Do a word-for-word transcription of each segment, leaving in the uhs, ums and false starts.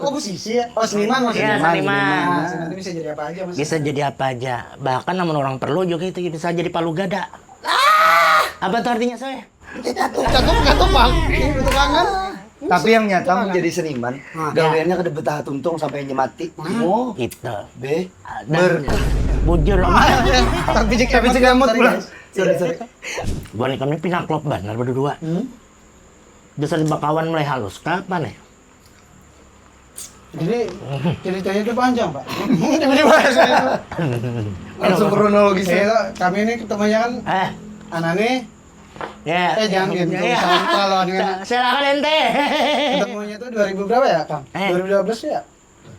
Oh, musisi ya? Oh, seniman maksudnya? Iya, seniman. Nah, seniman itu bisa jadi apa aja, Mas. Bisa jadi apa aja. Bahkan namun orang perlu juga itu bisa jadi palu gada. Ah! Apa tuh artinya, Soy? Cakep, cakep, Bang. Ini betul banget. Tapi yang nyata menjadi seniman, nah, gaweannya kada betah tuntung sampai nyemati. Oh, gitu. Be, dan berkah. Bujur. Tapi cek, tapi cek emot pulang. Sorry, sorry. Buhan ikam ni pinaklop banar berdua. Hmm? Dasar bakawan mulai halus, kapan ya? Jadi, ceritanya itu panjang, Pak. Langsung kronologisnya. Iya, kami ini ketemunya kan, eh, anak nih. Ya. Eh, jangan gitu. Ya. Terlalu aneh. Silakan ente. Ketemunya tuh dua ribu berapa ya, Kang? Eh. Dua ribu dua belas ya?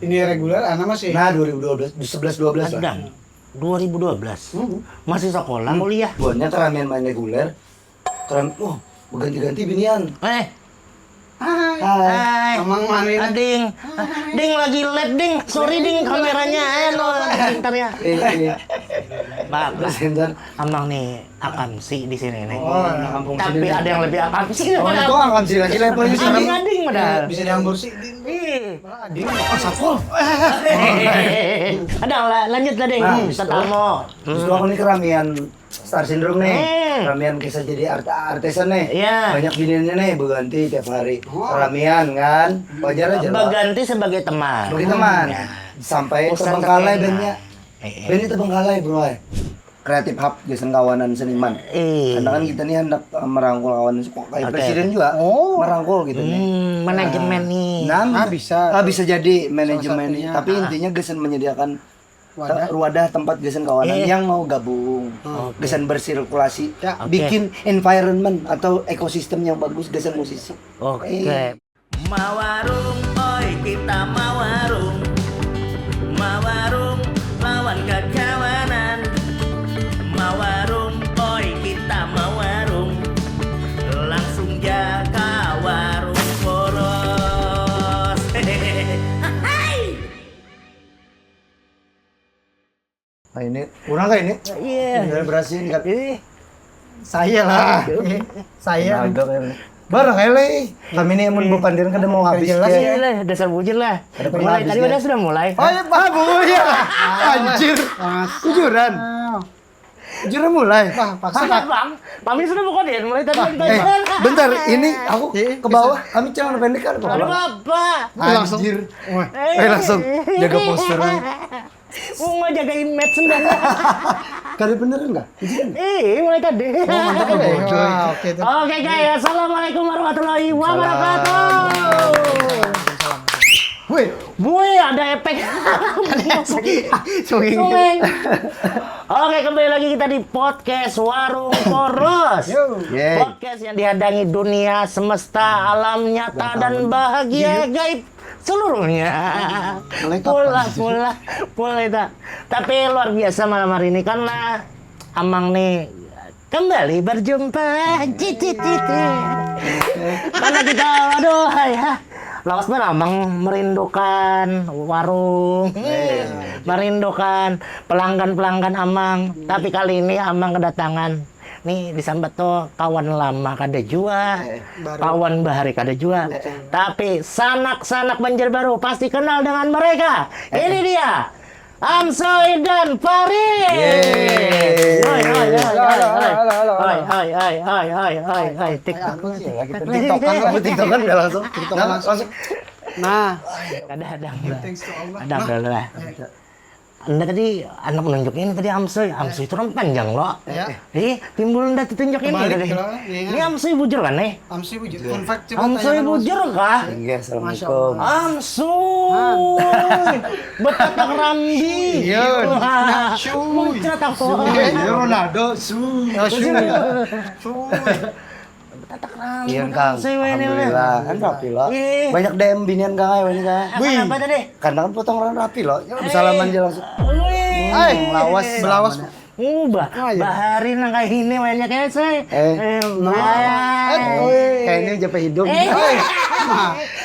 Ini reguler, anak masih. Nah, dua ribu dua belas, sebelas dua belas lah. Kadang. Dua ribu dua belas. Hmm. Masih sekolah, hmm, kuliah. Buhannya keramian main reguler. Keren, wah, berganti-ganti binian. Eh. Hai. Hai. Hai. Amang mana ini? Ading. Hai. Ding lagi live, Ding. Sorry, Ding, kameranya. Eh, no, pintarnya. Eh, eh. Maaf, Pak. Terus, Intan? Amang nih akamsi di sini nih. Oh, nah, kampung sini. Tapi ada yang lebih akamsi. Oh, itu akamsi lagi levelnya sini. Ading, ading padahal. Bisa diambur sih, Ding. Ih. Malah ading. Oh, sapol. Ada lah, lanjut tadi. Nah, tetamu. Habis itu aku nih keramian Star Syndrome nih. Hmm. Ramian kisah jadi art-, artisan nih. Iya. Banyak biniannya nih, berganti tiap hari. Oh. Ramian kan, wajar aja lah. Berganti sebagai teman. Sebagai teman. Ya. Sampai terbengkalai bandnya. Eh, eh. Bandnya terbengkalai, bro, eh. Kreatif hub, gasan kawanan seniman. Eh. Karena kan kita nih hendak, eh, merangkul kawanan, kayak presiden juga. Oh. Merangkul gitu nih. Hmm, manajemen nih. Nah, bisa. Ah, bisa jadi manajemen nih. Salah satunya. Tapi intinya gasan menyediakan wadah. Te-, wadah tempat gasan kawanan yang mau gabung. Oke. Gasan bersirkulasi, ya, oke, bikin environment atau ekosistem yang bagus gasan musisi. Oke. Eh. Mawarung, oi, kita mawarung. Mawarung lawan kakawanan. Mawarung, oi, kita mawarung. Langsung ja ka warung poros. Hehehe. Nah, ini kurang kah ini? Iya. Udah berhasil nih, Kak. Ih. Saya lah. Ah. Saya. Nah, udah kayak ini. Barang kayak lagi. Kami ini mun bukan dia kada mau habis. Jelas ya. Iya lah, dasar bujur lah. Mulai tadi udah sudah mulai. Oh, iya, Pak. Ah, Bu, iya. Anjir. Bujuran. Bujuran mulai. Wah, paksa, Kak. Bang. Kami sudah bukan dia mulai tadi. Wah, eh, bentar, ini aku ke bawah, kami celana pendek kan, Pak? Aduh, apa? Langsung. Anjir. Wah. Eh, langsung jaga postur, eh. Mau ngajaga image sendiri. Kada beneran kah? Iya, mulai tadi. Oh, mantap, bodoh. Wah, oke tuh. Oke, guys, assalamualaikum warahmatullahi wabarakatuh. Salam. Wih, wih, ada efek. Suing. Suing. Oke, kembali lagi kita di podcast Warung Poros. Yo. Yeay. Podcast yang dihadangi dunia semesta, alam nyata dan bahagia gaib seluruhnya. Mulai kapan? Pula, pula, pula itu. Tapi luar biasa malam hari ini karena Amang nih kembali berjumpa. Cicit, cicit. Karena kita, aduh, hai, ha. Lawas banar Amang merindukan warung. Iya. Merindukan pelanggan-pelanggan Amang. Tapi kali ini Amang kedatangan nih, disambat tuh kawan lama kada jua, eh, baru. Kawan bahari kada jua. Eh. Tapi sanak-sanak Banjarbaru pasti kenal dengan mereka. Eh. Ini dia, Amsoy dan Farid. Yeay. Hai, hai, hai, hai, halo, hai, halo, halo, halo. Hai, hai, hai, hai, hai, hai, hai. TikTok. Hai, aku sih lagi TikTok. TikTokan, aku TikTokan nggak langsung. TikTok langsung. Nah, langsung. Nah. Kada hadang. Thanks to Allah. Hadang dulu lah. Nah. Anda tadi anak nunjuk ini tadi Amsoy. Amsoy itu kan panjang, lo. Ya. Eh, timbul anda tunjuk ini tadi. Kebalik, kalau, iya. Ini Amsoy bujur kan, eh? Amsoy bujur. Fun fact, coba Amsoy tanyakan bujur kah? Inggih, assalamualaikum. Masya Allah. Amsoy. Betatak rambi. Iya. Wah. Nah, cuy. Muncrat apa? Cuy, iya, Ronaldo, cuy. Ya, cuy. Cuy. Tatak rambut. Iya, Kang. Alhamdulillah. Kan rapi lo. Ih. Banyak D M binian, Kang, ayo ini, Kang. Apa, apa tadi? Karena kan potong orang rapi lo. Ya, salaman aja langsung. Wih. Hai, lawas. Belawas. Salamannya. Ubah. Oh, iya. Bahari nang kayak ini mainnya kayak saya. Eh. Eh, nah. Eh, kayak ini jape hidung. Eh.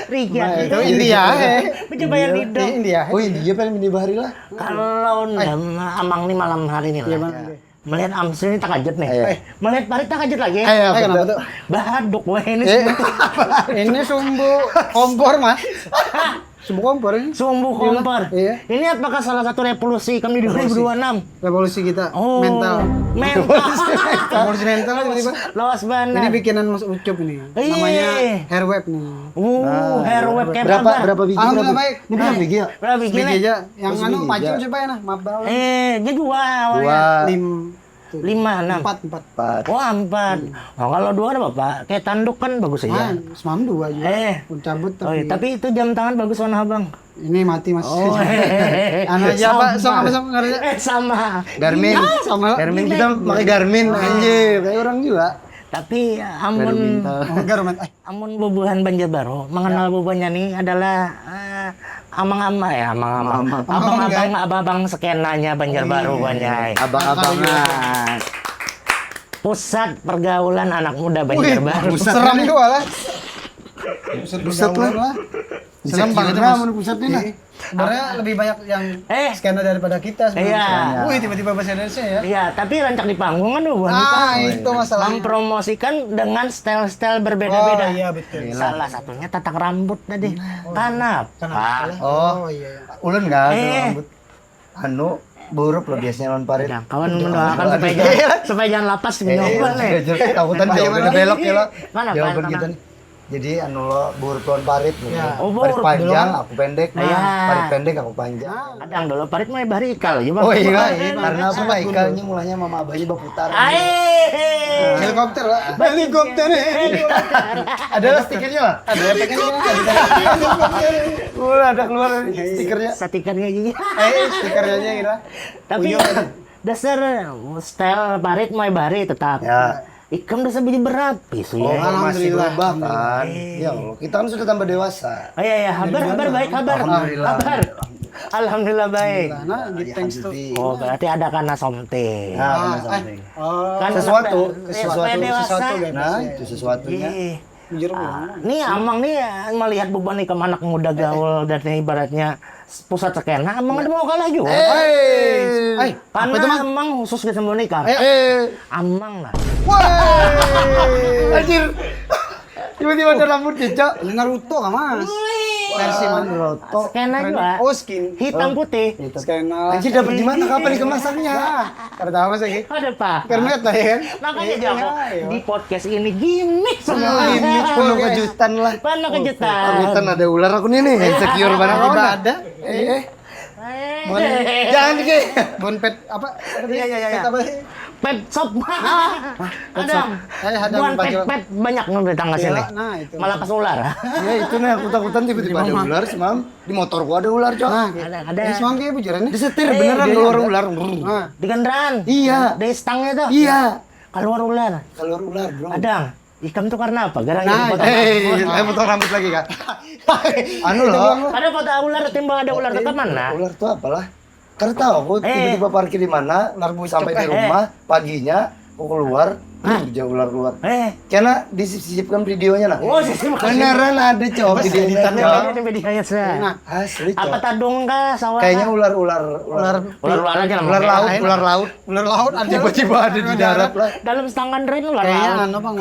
Rigat. Nah, itu India, eh. Pencapaian hidup. India. Oh, India paling ini bahari lah. Kalau ndak, Amang nih malam hari ini lah. Iya, Bang. Melihat Amsoy ini takajut nih. Iya. Eh, melihat Farid takajut lagi. Eh, apa tuh? Bahaduk weh ini. Eh, ini sumbu kompor, Mas. Sumbu kompor ini. Sumbu kompor. Iya. Ini apakah salah satu revolusi kami di dua ribu dua puluh enam? Revolusi kita. Oh, mental. Mental. Revolusi mental tiba-tiba. Lawas banget. Ini bikinan Mas Ucup ini. Iya. Namanya hair web nih. Oh, hair web kayak berapa, berapa biji? Alhamdulillah baik. Ini berapa biji ya? Berapa biji? Biji aja. Yang anu maju coba ya nah, maaf banget. Eh, dia dua. Dua. Lim Lima, enam. Empat, empat. Empat. Oh, empat. Hmm. Oh, kalau dua ada apa? Kayak tanduk kan bagus aja. Ah, semalam dua juga. Eh. Mencabut tapi. Oh, iya. Tapi itu jam tangan bagus warna abang. Ini mati mas. Oh, anu aja apa? Sama, sama, sama. Eh, sama. Garmin. Iya, sama. Garmin, kita pakai Garmin, anjir, kayak orang juga. Tapi amun Garmin. Oh, Garmin. Eh, Amun bubuhan Banjarbaru, mengenal bubuhannya ni adalah, eh, amang-amang, ya, amang-amang. Amang-amang. Abang-abang, abang-abang skenanya Banjarbaru, banyai. Abang-abangan. Pusat pergaulan anak muda Banjarbaru. Seram juga lah. Pusat pergaulan lah. Seram banget, Mas. Pusat ini, nah. Sebenarnya lebih banyak yang skena daripada kita sebenarnya. Iya. Wih, tiba-tiba bahasa Indonesia ya. Iya, tapi rancak di panggung kan bukan kita. Ah, itu masalahnya. Mempromosikan dengan style-style berbeda-beda. Oh, iya, betul. Salah satunya tatak rambut tadi. Kenapa? Oh, iya. Ulun nggak ada rambut. Anu, burup lo biasanya lawan parit. Kawan mendoakan supaya jangan, supaya jangan lapas. Takutan jauh, udah belok ya lo. Mana jawaban kita nih. Jadi anu lo, burup lawan parit gitu. Ya. Oh, parit panjang, aku pendek. Iya. Parit pendek, aku panjang. Kadang dulu parit mulai bahari ikal aja, Bang. Oh iya, karena apa, Pak? Ikalnya mulanya mama abahnya berputar. Helikopter, Pak. Helikopter. Ada stikernya, Pak? Ada stikernya. Wah, ada keluar stikernya. Stikernya aja. Eh, stikernya aja kira. Tapi dasar style parit mulai bahari tetap. Ya. Ikam dasar biji berapi, suya. Oh, masih berubah kan. Ya Allah, kita kan sudah tambah dewasa. Oh iya, iya, habar, habar baik, habar. Alhamdulillah. Habar. Alhamdulillah baik. Nah, gitu, thanks to. Oh, berarti ada karena something. Nah, karena something. Kan sesuatu, sesuatu. Nah, itu sesuatunya. Nih, amang nih melihat beban ikam anak muda gaul dan ibaratnya pusat skena, amang ada mau kalah juga. Eh, karena amang khusus disembunyi kan. Amang lah. Wah, anjir. Tiba-tiba ada rambut cicak. Naruto kah, Mas? Versi mana? Naruto. Skena juga. Oh, skin. Hitam putih. Skena. Anjir, dapat di mana? Kapan dikemasaknya? Kada tahu, Mas, lagi. Ada, Pak. Kernet lah, ya. Makanya jago. Di podcast ini gimmick semua. Gimmick, penuh kejutan lah. Penuh kejutan. Takutan ada ular aku nih, nih. Insecure banget. Ada. Eh, eh. Jangan dikit. Bon pet apa? Iya, iya, iya. Pet apa sih? Pet shop. Ada. Bukan pet, pet banyak nang datang ke sini. Malah pas ular. Ya itu nih, aku takutan tiba-tiba ada ular semalam. Di motor gua ada ular, Cok. Nah, ada, ada. Ini semalam kayak bujuran nih. Disetir beneran keluar ular. Di kendaraan. Iya. Di stangnya tuh. Iya. Keluar ular. Keluar ular, Bro. Ada. Ikam tuh karena apa? Gara-gara potong rambut. Eh, potong rambut lagi, Kak. Anu loh. Ada potong ular, timbang ada ular, tetap mana? Ular tuh apalah? Karena tahu aku tiba-tiba parkir di mana, sampai di rumah, paginya aku keluar, jauh ular keluar. Karena disisipkan videonya lah. Oh, sisip. Beneran ada, Cok, videonya, Cok. Ada videonya, sih. Nah, asli, Cok. Apa tadung kah, sawah kah? Kayaknya ular, ular, ular. Ular, ular aja lah. Ular laut, ular laut. Ular laut ada. Tiba-tiba ada di darat lah. Dalam setangkan ren ular laut. Kayaknya anu, Bang,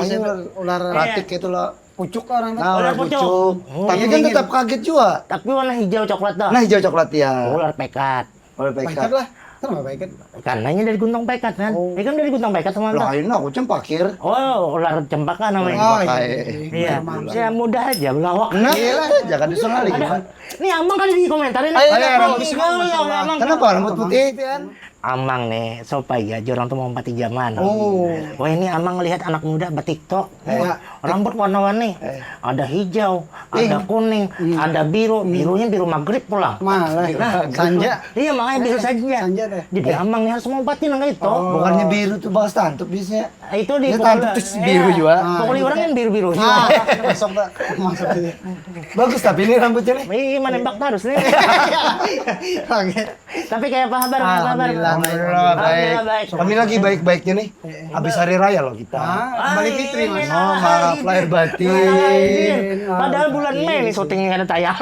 ular ratik gitu loh. Pucuk lah orang tuh. Nah, ular pucuk. Tapi kan tetap kaget juga. Tapi warna hijau coklat dah. Nah, hijau coklat ya. Ular pekat. Ular pekat. Pekat lah. Kenapa pekat? Karenanya dari guntung pekat kan. Ini kan dari guntung pekat sama. Lah, ini aku cempakir. Oh, ular cempaka namanya. Oh, iya. Iya, mudah aja belawak. Nah, jangan disengaja. Ini amang kali dikomentarin. Ayo, rambut putih. Kenapa rambut putih? Amang nih, supaya aja orang tuh mau empati zaman. Oh. Wah, ini amang lihat anak muda bertiktok. Rambut warna-warni. Ada hijau, ada kuning, ada biru. Birunya biru maghrib pulang. Malah. Nah, sanja. Iya, makanya biru sanja. Sanja deh. Jadi amang nih harus mau empati nang itu. Bukannya biru tuh bahas tantut biasanya. Itu di pokoknya tantut tuh biru juga. Pokoknya orang yang biru-biru. Masuk, Pak. Masuk aja. Bagus tapi ini rambutnya nih. Iya, menembak terus nih. Oke. Tapi kayak apa kabar? Apa kabar? Alhamdulillah, baik. Alhamdulillah, baik. Kami lagi baik-baiknya nih. Habis hari raya loh kita. Ah, kembali fitri, Mas. Oh, maaf, lahir batin. Padahal bulan Mei nih syutingnya kada tayang.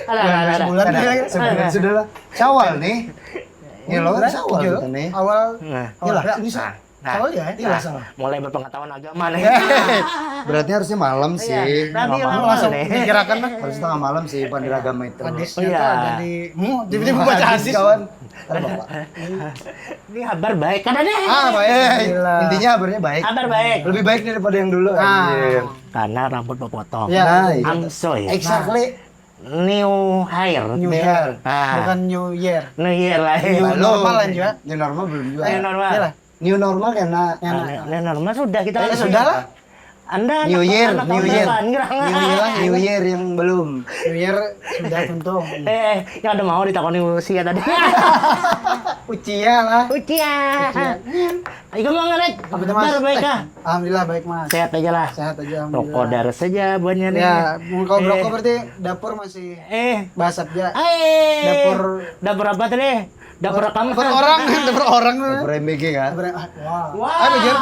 Alah, alah, alah. Bulan Mei. Sebulan sudah lah. Syawal nih. Ya loh, Syawal kita nih. Awal. Nah. Awal. Ini Nah, Salah ya? Iya, nah, salah. Mulai berpengetahuan agama nih. Berarti harusnya malam sih. Iya, Nabi Malam. Ilmu Langsung nih. Pikirakan lah. Harus tengah malam sih pandir agama itu. Hadisnya Iya. tuh ada di mu, tiba-tiba baca hadis. Kawan. Ada bapak. Ini kabar baik kan ada. Ah, baik. Alhamdulillah. Intinya kabarnya baik. Kabar baik. Lebih baik daripada yang dulu. Ah. Anjir. Karena rambut berpotong. Ya. Nah, iya. Amsoy. Exactly. New hair. New New hair. hair. Ah. Bukan New Year. New year lah. New Belum. Normal lah juga. New normal belum juga. New normal. Iyalah. New normal kena. Yang Ah, new, new normal sudah kita Ya, langsung. sudah lah. Anda New anak, year, anak new tahun year. berapa? Ngerang. New year lah. New year yang belum. New Year sudah tuntung. Eh, eh, yang ada mau ditakoni usia tadi. Ucia lah. Ucia. Ayo mau ngerek. Apa tuh, Mas? Kabar baik Eh, kah? Alhamdulillah baik, Mas. Sehat aja lah. Sehat aja, Rokok alhamdulillah. daras saja buahnya nih. Ya, mun kalau Eh. rokok berarti dapur masih Eh, basap aja. eh. Dapur Dapur apa tadi? Dapur rekaman. Dapur orang, dapur orang. Dapur M B G kan? Dapur, ah, wah. Wah. Ayo, bujur.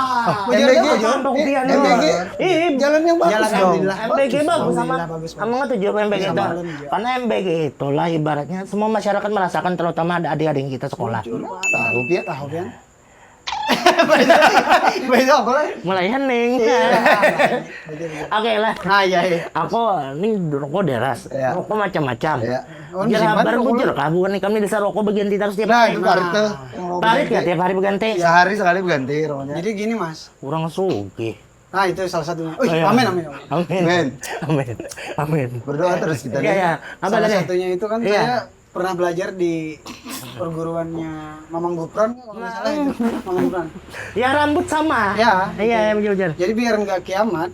Bujur, M B G, bujur. Jo. Bang Eh, Pian, M B G. Jo. Ih, Jalan yang bagus Jalan, dong. alhamdulillah. M B G bagus Alhamdulillah, sama. Bagus, bagus. Emang tujuan M B G Bisa itu. malam juga. Karena M B G itulah ibaratnya semua masyarakat merasakan, terutama ada adik-adik kita sekolah. Tahu Pian? Tahu kan? Baik, apa lah? Mulai hening. Iya. Oke lah. Ah, iya, iya. Aku ini rokok daras, Iya. rokok macam-macam. Iya. Oh, Jadi disimpan kabar rokok. Bujur kah bukan nih kami dasar rokok bagian titar setiap Nah, hari. itu karet tuh. Yang rokok Parit ya ganti. Tiap hari berganti. Sehari sekali berganti rokoknya. Jadi gini, Mas. Kurang sugih. Nah, itu salah satunya. Wih, Iya. Amin, amin. Amin. Amin. Amin. Amin. Berdoa terus kita Iya, nih. iya. Apa Salah tadi? Satunya itu kan Iya. Saya pernah belajar di perguruannya Mamang Gupron, kalau nggak salah itu. Mamang Gupron. Ya rambut sama. Ya. Iya, iya, betul betul. Jadi biar nggak kiamat,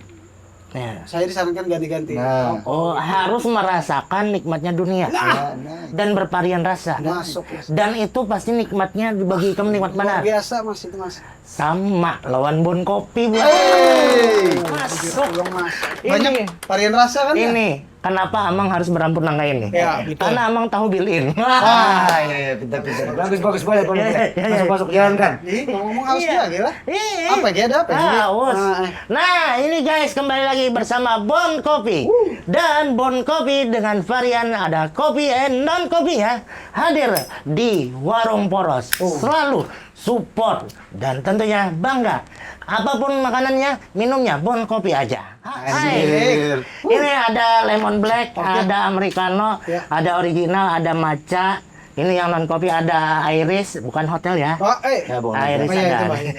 Ya. Saya disarankan ganti-ganti. Nah. Oh, harus merasakan nikmatnya dunia Nah, nah. Dan berparian rasa. Masuk, Mas. Dan itu pasti nikmatnya bagi ikam nikmat Luar mana? Biasa, Mas, itu, Mas. Sama lawan bon kopi, Bu. Hey. Masuk. Tolong, Mas. Ini. Banyak varian rasa kan, ya? Ini kenapa Amang harus berambut nangka ini? Ya, betul. Karena Amang tahu built-in. Wah, iya, iya, pintar-pintar. Bagus, bagus, boleh, boleh. Iya, iya, iya. Masuk, masuk, jalankan. Ini ngomong haus Iya. juga, gila. Iya. Apa, Gia, ada apa? Ah, haus. Ah, eh. Nah, ini guys, kembali lagi bersama Bon Kopi. Dan Bon Kopi dengan varian ada kopi and non kopi ya, hadir di Warung Poros. Oh. Selalu support dan tentunya bangga. Apapun makanannya, minumnya Bon Kopi aja. Hai. Anjir. Ini ada lemon black, Oke. Ada americano, Ya. Ada original, ada matcha. Ini yang non kopi ada Iris, bukan hotel ya. Oh, eh. Ya, boleh. Iris Oh, iya, ada. itu baik.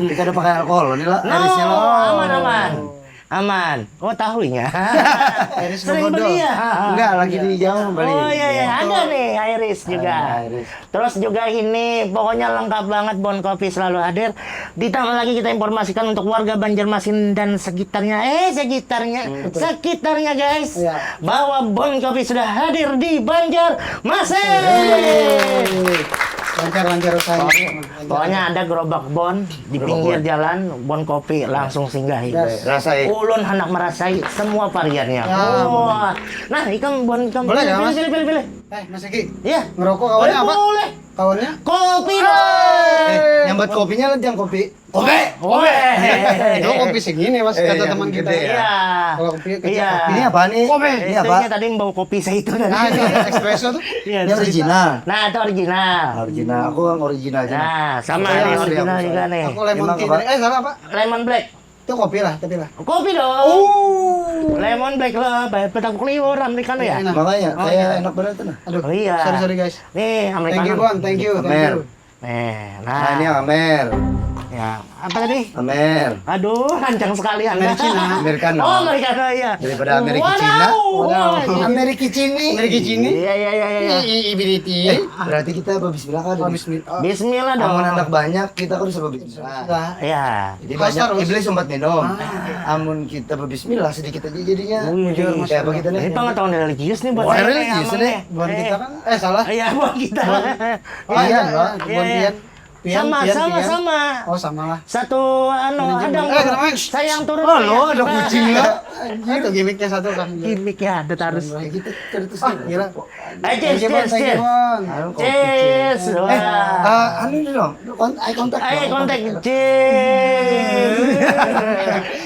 Kita ada pakai alkohol nih lah. No, Irisnya lah. Aman, aman. Aman. Oh, tahunya. Iris Sering Bobodo. beli ya. Enggak, lagi di jauh beli. Oh iya, iya, ada nih Iris juga. Ada Iris. Terus juga ini pokoknya lengkap banget, Bon Kopi selalu hadir. Ditambah lagi kita informasikan untuk warga Banjarmasin dan sekitarnya. Eh, sekitarnya. Sekitarnya, guys. Iya. Bahwa Bon Kopi sudah hadir di Banjarmasin. Lancar, lancar usahanya. Pokoknya ada gerobak Bon di pinggir jalan, Bon Kopi langsung singgahi. Yes. Rasai. Ulun hendak merasai semua variannya. Ya. Wah. Nah, ikam Bon, ikam Boleh pilih, nggak, pilih, Mas? pilih, pilih, pilih. Eh, Mas Eki. Iya. Ngerokok kawannya Eh, apa? Boleh. Kawannya? Kopi dong. Eh, nyambat kopinya lah jangan kopi. Kopi. Weh. Itu kopi segini, Mas, Eh, kata yang teman kita. gede. Iya. Kalau kopi kecil. Iya. Ini apa nih? Kopi. Ini Eh, apa? Tadi membawa kopi saya itu tadi. Nah, itu espresso tuh. Iya, Ini cerita. Original. Nah, itu original. Original. Aku kan original aja. Nah, sama Saya nih asli original aku juga soalnya. Nih. Aku lemon Emang tea. apa? Eh, salah, Pak. Lemon black. Itu kopi lah, tapi lah. Kopi dong. Oh. Lemon black lah, bayar petak kliwor Americano ya. Enak. Makanya Oh, kayak iya. Enak banget tuh nah. Aduh, Oh, iya. Sorry, sorry, guys. Nih, Thank Americano. You, Bon. Thank you, thank Amer. You. Eh, Nah, ini nah. Amer. Ya, apa tadi? Amer. Aduh, kencang sekali Anda. Americano. Americano. Oh, Americano ya. Daripada Amerika Wadaw. Cina. Wadaw. Amerika Cina. Dari Cini. Iya, iya, iya, iya. I, i, ibiriti. Eh, berarti kita berbismillah kan? Oh, bismillah. Oh. Bismillah dong. Amun anak banyak kita kudu sebab bismillah. Lah. Ya. Jadi Harus, banyak harus. Iblis sempat minum. Ah. Amun kita berbismillah sedikit aja jadinya. Wih, Jujur, Mas. Kayak apa kita nih? Ini pengetahuan religius nih buat Wah, saya nih, religius Amang nih. nih. Buat Eh. Kita kan, eh, salah. Iya, buat kita. Oh, Iya, iya, Mbak. Buat Iya, iya. Pian. Pian, Sama, Pian, sama, Pian. Sama. Oh, sama lah. Satu anu Manajemen. ada Eh, kenapa? Saya yang turun. Oh, lo ada kucing lo. Itu gimmicknya satu kan. Gimmick ya, ada terus. Kayak gitu. Kayak gitu sih. Ah, gila. Eh, cheers, Thank you, Bon. cheers, Thank you, cheers. Bon. Anu, kopi, Cheers. cheers. Wah. Eh, ah, anu dulu dong. Con- Eye contact. Eye Dong. Contact. Cheers.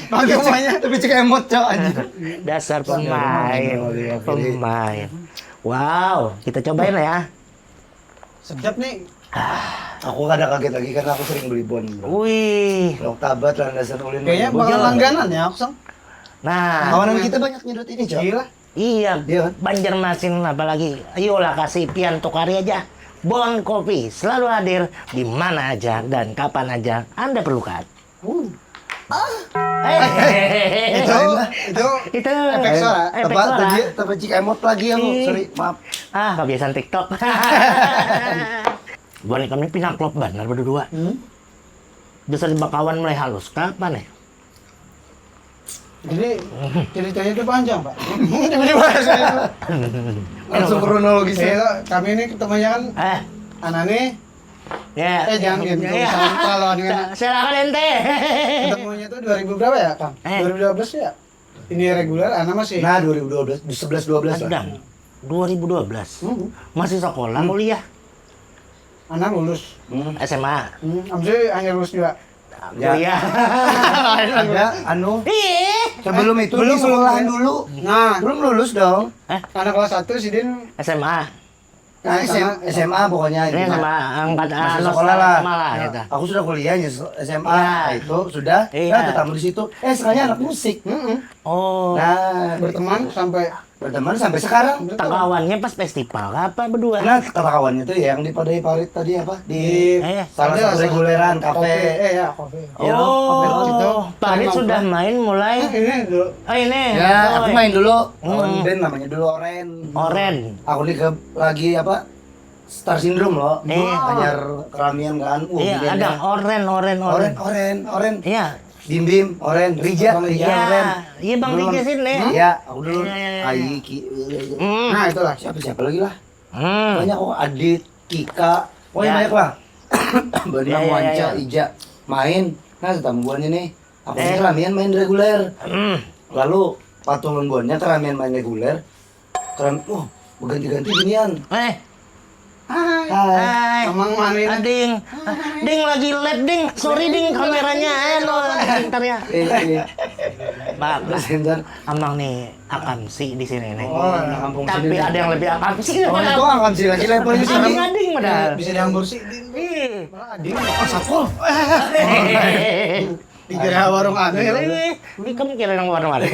Pakai semuanya. Tapi cek emot cok anjir. Dasar pemain. Iya, iya. Pemain. Wow, kita cobain lah ya. Sedap nih. Aku kada kaget lagi karena aku sering beli bon, bro. Wih. Lok tabat landasan ulin. Kayaknya beli bon. bakal langganan ya, Kosong. Nah, Kawanan kita banyak nyedot ini, Cok. Gila. iya. Iya kan? Banjarmasin apalagi. Ayolah kasih pian tukari aja. Bon Kopi selalu hadir di mana aja dan kapan aja Anda perlukan. Uh, Eh, itu itu itu efek suara. Efek Tempat suara. tadi tempat cik emot lagi aku. Ih. Sorry, maaf. Ah, kebiasaan TikTok. Buat kami pinang klop benar berdua. Hmm. Dasar bakawan mulai halus kapan ya? Jadi ceritanya itu panjang, Pak. Jadi bahas itu. Langsung kronologisnya. Saya, kami ini ketemunya kan Eh, anak nih, ya. Eh, jangan gitu. Ya. Salah, salah dengan Silakan ente. Ketemunya tuh dua ribu berapa ya, Kang? Eh. Dua ribu dua belas ya? Ini reguler, anak masih. Nah, dua ribu dua belas, sebelas dua belas lah. Sedang. dua ribu dua belas. Hmm. Masih sekolah kuliah. Anak lulus. Hmm. S M A. Hmm, Amsi hanya lulus juga. Ya. Kuliah. Ada anu Ih. sebelum itu Belum, di sekolahan belum. Dulu. Nah, Belum lulus dong. anak kelas satu sidin S M A. Nah, S M, S M A pokoknya. Ini Intinya. S M A angkat Masih anu, sekolah lah. S M A lah gitu. Aku sudah kuliah ya S M A. Ya. Nah, itu sudah. Iya. Nah, ketemu di situ. Eh, sekarangnya anak musik. mm-mm, Oh. Nah, berteman sampai berteman sampai sekarang. Takawannya pas festival apa berdua? Nah, ketakawannya tuh ya yang di pada parit tadi apa? Di Di- Eh. salah ada satu salah- reguleran kafe. Eh ya, kopi. Ya, kopi itu. Oh, Parit sudah main mulai. Ini dulu. Oh ini. Ya, aku main dulu. Lawan Hmm. band namanya dulu Oren. Oren. Aku nih ke lagi apa? Star Syndrome loh. Iya. Hanyar keramian kan. Wah, Iya, gini ada ya. Oren, Oren, Oren, Oren. Oren, Oren. Iya. Bim Bim, Oren, Rija, Bang Rija, Iya. Oren. Iya, Bang Belum. Rija sini. Iya, aku dulu. Iya, iya, iya. Aiki. Hmm. Nah, itulah. Siapa siapa lagi lah? Hmm. Banyak kok, Adit, Kika. Pokoknya Ya. banyak lah. Bani Ya, ya, Wanca, ya, ya. Ija, main. Nah, tetamu buannya nih. Aku Eh. keramian main reguler. Hmm. Lalu patulun buannya keramian main reguler. Keram, wah, berganti-ganti binian. Eh, Hai. hai. Amang mana ini? Ading. Ding lagi live, Ding. Sorry, Ding, kameranya anu, pintarnya. Eh, eh. Maaf, Terus bentar. Amang nih akamsi di sini nih. Oh, anak kampung Tapi sini. Ada yang lebih akamsi. Oh, itu akamsi lagi levelnya sini. Amang Ading padahal. Bisa diambur sih. Ih. Ading. Oh, satpol. Dikira warung anu ya. Ini, ini kamu kira yang warna-warni.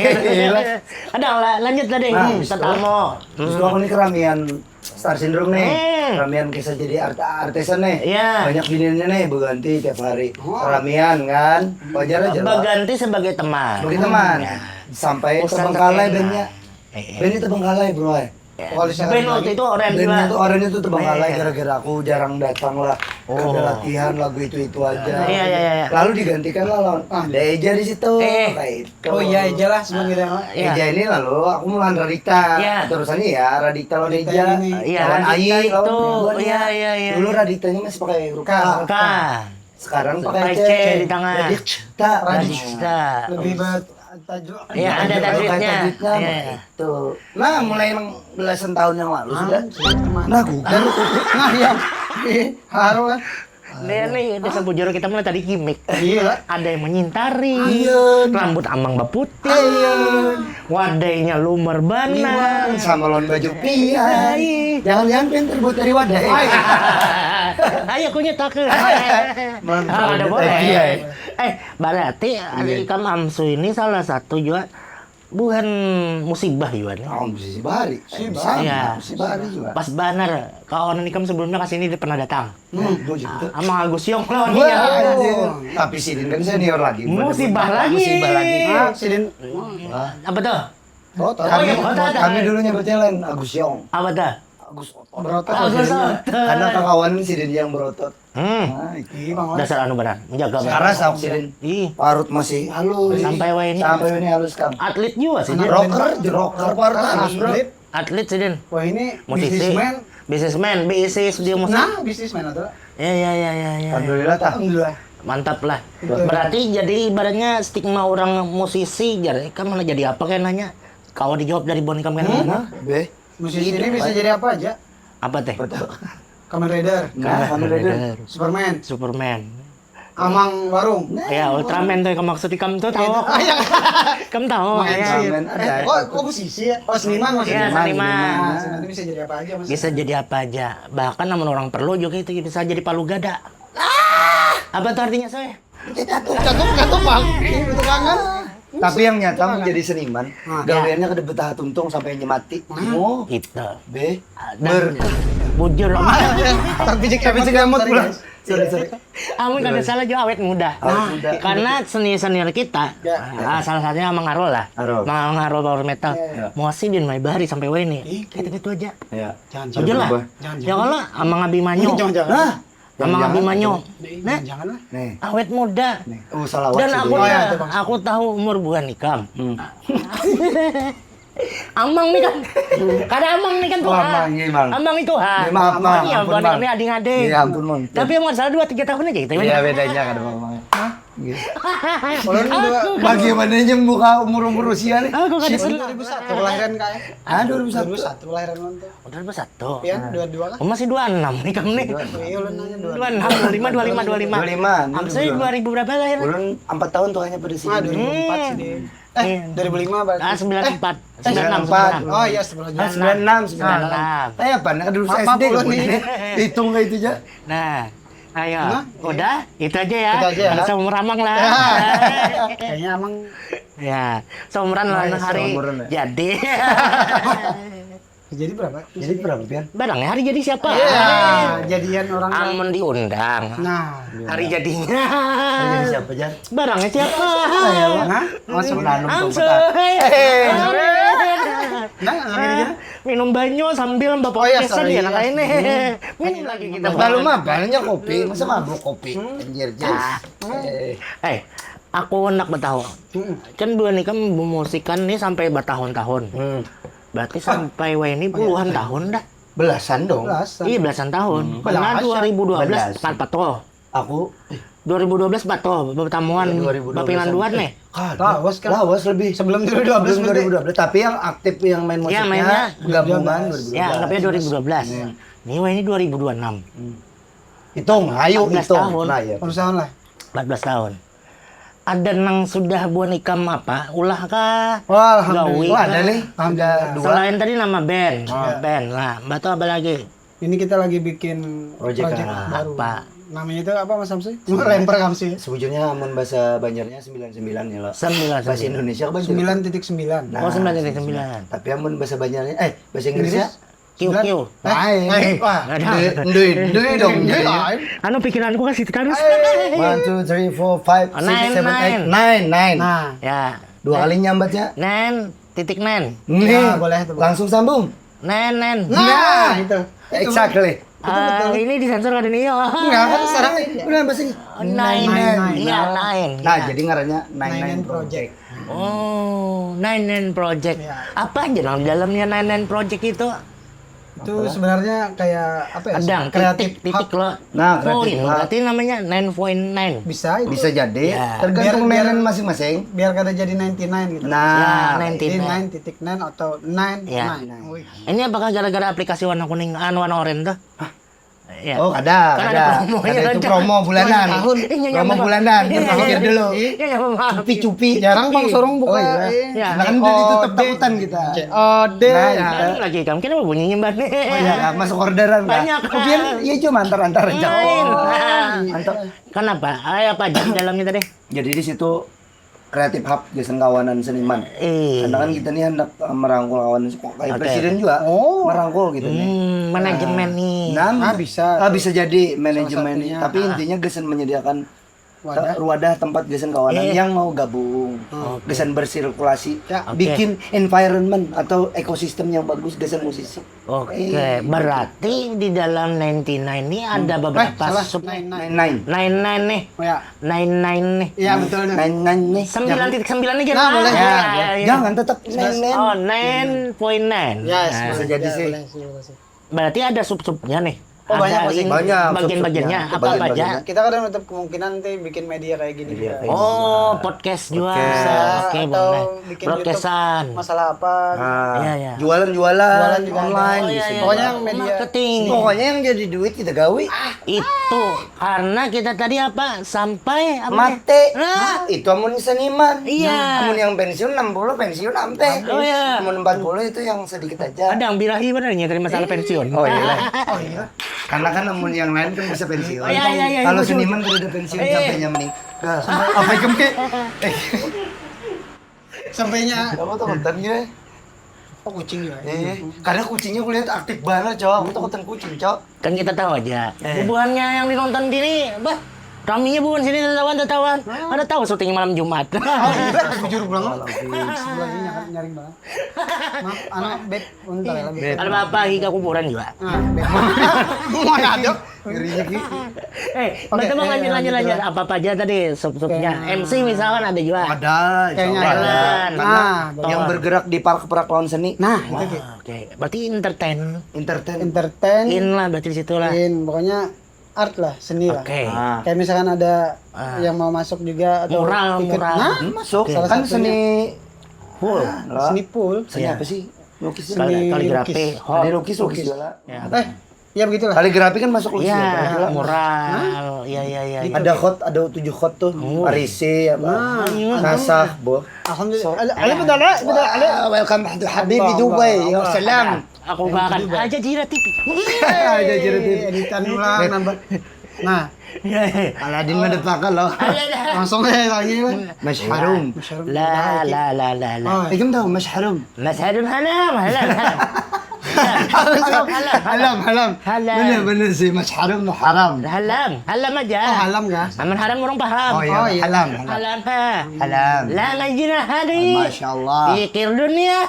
Ada lah, lanjut tadi. Nah, Tetamu. Terus aku nih keramian Star Syndrome nih. Hmm. Keramian kisah jadi art artisan nih. Iya. Banyak biniannya nih berganti tiap hari. Oh. Keramian kan. Wajar aja lah. Berganti sebagai teman. Sebagai teman. Ya. Sampai Urusan terbengkalai tersebut. Bandnya. Eh, eh. Bandnya terbengkalai, bro. Eh. Ya. Band waktu itu Oren juga. Bandnya tuh Oren itu terbengkalai Eh. gara-gara aku jarang datang lah. Oh. Karena latihan lagu itu-itu aja. Iya, iya, iya, iya. Lalu digantikan lah lawan ada Eja di situ. Eh. Kayak itu. Oh iya, Eja lah sebenarnya. Iya. Eja ini lalu aku melawan Radita. Iya. Terusannya ya Radita lawan Radita Eja. ini. Iya, Lawan Radita Ayi itu. lawan keduanya. Iya, iya, iya. Dulu Raditanya masih pakai huruf K. K. K. Sekarang Pakai pakai C C. di tangan. Radita. Radita. Lebih ber tajuk. Iya, ada Ada tajwidnya. tajwidnya, Iya. Itu. Nah, mulai yang belasan tahun yang lalu sudah. Teman. Nah, Google. Nah, ya. Haru lah. Dia nih, dia sebujur kita mulai tadi gimmick. Iya. Ada yang menyintari. Iya. Rambut amang baputih. Wadainya lumer bana. Sama lawan baju pian. Jangan-jangan pian terbuat dari wadah. Ayo kunyit aku. Mantap. Ah, ada boleh. Iya. Eh, berarti ada ikam Amsu ini salah satu juga bukan musibah juga nih. Oh, musibah hari. Musibah. Sama, Iya. musibah hari juga. Pas banar kawanan ikam sebelumnya ke sini dia pernah datang. Hmm, gua juga. Sama Agus Yong lawan Wah, dia. anjir. Tapi sidin kan senior lagi. Musibah lagi. Musibah lagi. Ah, sidin. Apa tuh? Botot. Oh, Kami, iya, botot. Kami dulunya berjalan Agus Yong. Apa tuh? Agus Otot. Berotot. Agus Otot. Karena kakawanan sidin yang berotot. Hmm. Nah, itu. Iya, Bang. Dasar anu benar, menjaga. Sekarang aku sidin. Ih, Parut masih halus. Sampai wae ini. Sampai wae ini halus kan. Atlet juga sih. Dia. Rocker, rocker parut halus, bro. Atlet. Atlet sih, Din. Wah, ini Musisi. Businessman. Businessman, B I C studio musik. Nah, businessman atau? Ya, ya, ya, ya, ya. Alhamdulillah tah. Alhamdulillah. Mantap lah. Betul. Berarti jadi ibaratnya stigma orang musisi, jadi kan mana jadi apa kan nanya? Kau dijawab dari Bon Ikam kan? Nah, be. Musisi ini bisa jadi apa aja? Apa teh? Betul. Kamen Rider, Nah, Kamen Rider. Superman. Superman. Amang warung. Ya, Ultraman tuh yang maksud ikam tuh tahu. Ikam tahu. Main Ya. sih. Ultraman ada. Eh, kok, kok musisi ya? Oh, seniman maksudnya. Iya, seniman. Nah, seniman itu bisa jadi apa aja, Mas? Bisa jadi apa aja. Bahkan namun orang perlu juga itu bisa jadi palu gada. Apa tuh artinya, Soy? Jatuh, jatuh, jatuh, Bang. Itu kangen. Tapi yang nyata menjadi seniman, Nah. gaweannya kada betah tuntung sampai nyemati. Oh, Gitu. be, Dan bujur, Om. Tapi jika nyamuk pulang. Sorry, sorry. Amun kada salah juga awet muda. Awet muda. Karena senior-senior kita, Ya. ah, salah satunya Amang Arul lah. Arul. Mang Arul Power Metal. Ya. Mau sidin mai bahari sampai wayah ini. Ih, Itu itu aja. Ya. Jangan, Jujur lah. Jangan, Ya Allah, Amang Abimanyu. Jangan, jangan. Nah, Amang jangan. Abimanyu. Nih, Nah, jangan lah. Nih. Awet muda. Nih. Oh, salah Dan sih aku dia. Oh, ya, dah, itu maksudnya. Aku tahu umur buhan ikam. Hmm. Amang nih kan. Kada amang nih kan Oh, tuha. amang, iya, Mang. Amang itu ha. Iya, maaf, Mang. Iya, Ampun, bukan Mang. kami ading-ading. Iya, ampun, Mang. Tapi yang masalah dua tiga tahun aja kita. Iya, bedanya kada apa-apa. Gitu. Ulun dua Bagaimana aja buka umur-umur usia nih? Aku kada Ulun senang. dua ribu satu kelahiran, Kak. Ah, dua ribu satu. Dua ribu satu kelahiran ulun tuh. Udah bersatu. Ya, dua dua lah. Oh, masih dua enam nih kamu nih. Iya, ulun nanya dua. Dua enam, dua lima, dua lima, dua lima. Dua lima, ini Amsai dua. Dua ribu berapa lahir? Ulun empat tahun tuh hanya pada sini. Ah, dua ribu empat sih, Din. Eh, Iya. dua ribu lima berarti. Ah, sembilan empat. Eh, Sembilan enam, empat. sembilan enam. Oh iya, sembilan Ah, sembilan enam, sembilan enam. Sembilan enam. Eh, apa? Nah, dulu Maaf, S D maaf, dulu ulun ini. ini. Hitung kayak itu aja. Nah, ayo. Hah? Udah, itu aja ya. Itu aja ya. Nggak usah meramang lah. Kayaknya emang Ya, seumuran lah Nice, hari. Seumuran ya. Jadi. Jadi berapa? Jadi berapa, Pian? Barangnya hari jadi siapa? Ah, jadian orang. Amun diundang. Nah, Hari jadinya. Jadi siapa, Jan? Barangnya siapa? Nah, oh sebenarnya Menanam tuh Langsung. petak. Nah, akhirnya Minum banyu sambil bapak Oh, iya, biasa sorry, dia iya. Anak ini. Minum lagi kita. Lalu mah banyak kopi, masa mabuk kopi? Anjir, Jess. Eh, Eh, aku nak bertahu. Mm-mm. Kan dua nih kan memusikan nih sampai bertahun-tahun. Hmm. Berarti sampai wah ini puluhan tahun dah. Belasan dong. Belasan. Iya belasan tahun. Karena Belasan. dua ribu dua belas Belasan. empat betul. Aku Dua ribu dua belas batal pertemuan Iya, dua ribu dua belas. bapilan dua nih. Kada. Lawas kan? Lawas lebih. Sebelum dua ribu dua belas Sebelum berarti? Dua ribu dua belas, tapi yang aktif yang main Iya, musiknya mainnya gabungan dua ribu dua belas. dua ribu dua belas. Ya, anggapnya dua ribu dua belas. Hitung, ayo Empat belas hitung. tahun. Nah, ya. Perusahaan lah. Empat belas tahun. Ada nang sudah buan ikam apa? Ulah kah? Wah, alhamdulillah. Gawi Wah, ada kah? nih. Alhamdulillah. Dua. Selain tadi nama band, Ah. band lah. Batu apa lagi? Ini kita lagi bikin Project project, apa? baru. Apa? Namanya itu apa, Mas Samsi? Lempar Kamsi. Sebujurnya amun bahasa Banjarnya sembilan sembilan ya lo. Sembilan Bahasa sembilan. Indonesia apa? Sembilan titik sembilan. Nah, Oh, sembilan titik sembilan. Tapi amun bahasa Banjarnya, eh, bahasa Inggrisnya? Q Q. Lain. Eh, Wah. Ada. Ndui, ndui dong. Ini lain. Anu pikiranku kan situ terus. One, two, three, four, five, six, Nine, seven, nine. eight, nine, nine. Nah. Ya. Dua kali nyambatnya. Nine titik nine. Nih, Ya, boleh tuh. Langsung sambung. Nine nine. Nah, itu. Itu. Exactly. Ah, ini disensor kada nih ya. Enggak, kan sekarang ini. Udah bahasa ini. Nine nine. Iya, nine. Nah, Iya. Jadi ngarannya nine Nine nine nine project. Project. Oh, nine nine project. Iya. Apa aja nang di dalamnya nine nine project itu? Itu sebenarnya kayak apa ya? Ada Kreatif titik titik hub. Lo. Nah, Point, kreatif hub. Berarti namanya nine point nine. Bisa itu. Bisa jadi, Ya. tergantung Biar- biar- nine masing-masing. Biar kada jadi ninety nine gitu. Nah, Ya, ninety Jadi nine. Nine titik nine atau nine Ya. nine. Wih. Ini apakah gara-gara aplikasi warna kuning, anu warna oranye tuh? Ya. Oh, ada, Kan ada. ada promonya Ada itu aja. promo bulanan. Tahun. Iya, Promo iya, bulanan, iya, berpikir iya. Dulu. Iya, iya, maaf. Cupi-cupi. Jarang bang sorong buka. Oh, iya. Eh. Ya. Nah, kan udah ditutup takutan kita. C O D. Nah, Ya. Kan lagi kamu kira bunyi nyembah nih. Oh, iya, masuk orderan, Pak. Banyak. Kemudian, iya cuma antar-antar aja. Lain. Antar. Kenapa? Ayo apa aja di dalamnya tadi? Jadi di situ kreatif hub gasan kawanan seniman. Eh. Karena kan kita nih hendak eh, merangkul kawan kayak Oke. Presiden juga Oh. merangkul gitu nih. Hmm, manajemen nih. Nah, Ah, bisa. Ah, bisa jadi manajemen Salah satunya. tapi intinya gasan menyediakan Wadah. te- wadah tempat gasan kawanan Eh. Yang mau gabung Oke. gasan bersirkulasi Ya. Oke. Bikin environment atau ekosistem yang bagus gasan musisi. Oke, berarti di dalam ninety nine ini ada beberapa Eh, salah. sub Nine, nine. Nine nine. Nine nine nih. Oh, ya. Nine nine nih. Iya betul. Nah. Nine nine nih. Sembilan titik sembilan aja. Nah, boleh. Ya, Ya, ya, ya. Jangan tetap nine nine. Oh, nine point nine. Yes. Nah, Bisa jadi Ya, sih. boleh, boleh, boleh. Berarti ada sub-subnya nih. Oh, banyak ada masih. ini, Banyak, bagian-bagiannya subsubnya, apa-apa aja. bagian-bagiannya. Kita kadang tetap kemungkinan nanti bikin media kayak gini Media juga. kayak Oh, podcast juga. Podcast. Bisa, Oke, atau boleh. Bikin Broadcastan. YouTube masalah apa. Nah, Iya, iya. Jualan-jualan Jualan juga ada. online Oh, di iya, sini. iya. Pokoknya media. Marketing. Pokoknya yang jadi duit kita gawi. Itu karena kita tadi apa? Sampai apa? Mati. Nah. Itu amun seniman. Iya. Amun yang pensiun enam puluh pensiun ampe. Oh, iya. Amun empat puluh itu yang sedikit aja. Ada yang birahi benar ya terima masalah pensiun. Oh iya. Karena kan amun yang lain kan bisa pensiun. Oh, iya, iya, iya, Kalau iya, betul. Seniman kada ada pensiun Eh. sampainya meninggal. Apa ikam ke? Eh, Sampainya kamu tuh konten gini. oh kucing juga. Eh, karena kucingnya kulihat aktif banget, cowok. Aku tuh konten kucing, cowok. Kan kita tahu aja. Eh. Bubuhannya yang dinonton gini, bah, raminya bukan sini tetawan tetawan. Ada tahu syuting malam Jumat. Oh, iya, bujur pulang. Sebelah ini nyaring banget. Maaf, anak beb, unta ya lebih. Beb. Ada apa-apa ke kuburan juga. Nah, beb. Mau ada. Ngerinya ki. Eh, Oke, betul eh, lanjut lanjut lanjut lanjut. lah. Apa-apa aja tadi sub-subnya. Oke. M C misalkan ada juga. Ada, insya Kayaknya Allah ada. ada. Karena Nah, betul. yang bergerak di para perakuan seni, Nah, itu Ki. Oke, berarti entertain. Entertain. Entertain, In lah berarti di situ lah. in, pokoknya art lah, seni lah. Oke. Ah. Kayak misalkan ada Ah. yang mau masuk juga atau Mural, ikut. mural. Nah, Hmm, masuk. Salah Kan satunya. Seni Full. Lah. Seni full. Seni Iya. Apa sih? Lukis. Kali- Seni kaligrafi, lukis. hol. Ada lukis, lukis juga. Ya. Eh, ya begitulah. Kaligrafi kan masuk lukis. Iya, Ya, mural. Iya, iya, iya. Ada khot, ada tujuh khot tuh. Oh. Arisi apa? Nah, Nasah, boh. Alhamdulillah. So- Ada ada betul ada betul ada. Ah, welcome to Habibi Allah, Dubai. Allah, Ya Allah. salam. Aku bahkan aja Jira T V. Ada jadi. Editan ulang nambah. Nah, Iya, iya. Aladin mah dapat kalau. langsung aja lagi lah. Mas Harum. Masya Allah. La la la la la. Oh, Ikam tahu Mas Harum? Mas Harum halam halam. Halam, halam. Halam. Bener, bener sih, Mas Harum tuh haram. Halam, halam aja. Oh, halam kah? Aman haram orang paham. Oh iya, Oh, iya. Halam, halam. Halam ha. Halam. La majina hadi. Masya Allah. Pikir dunia.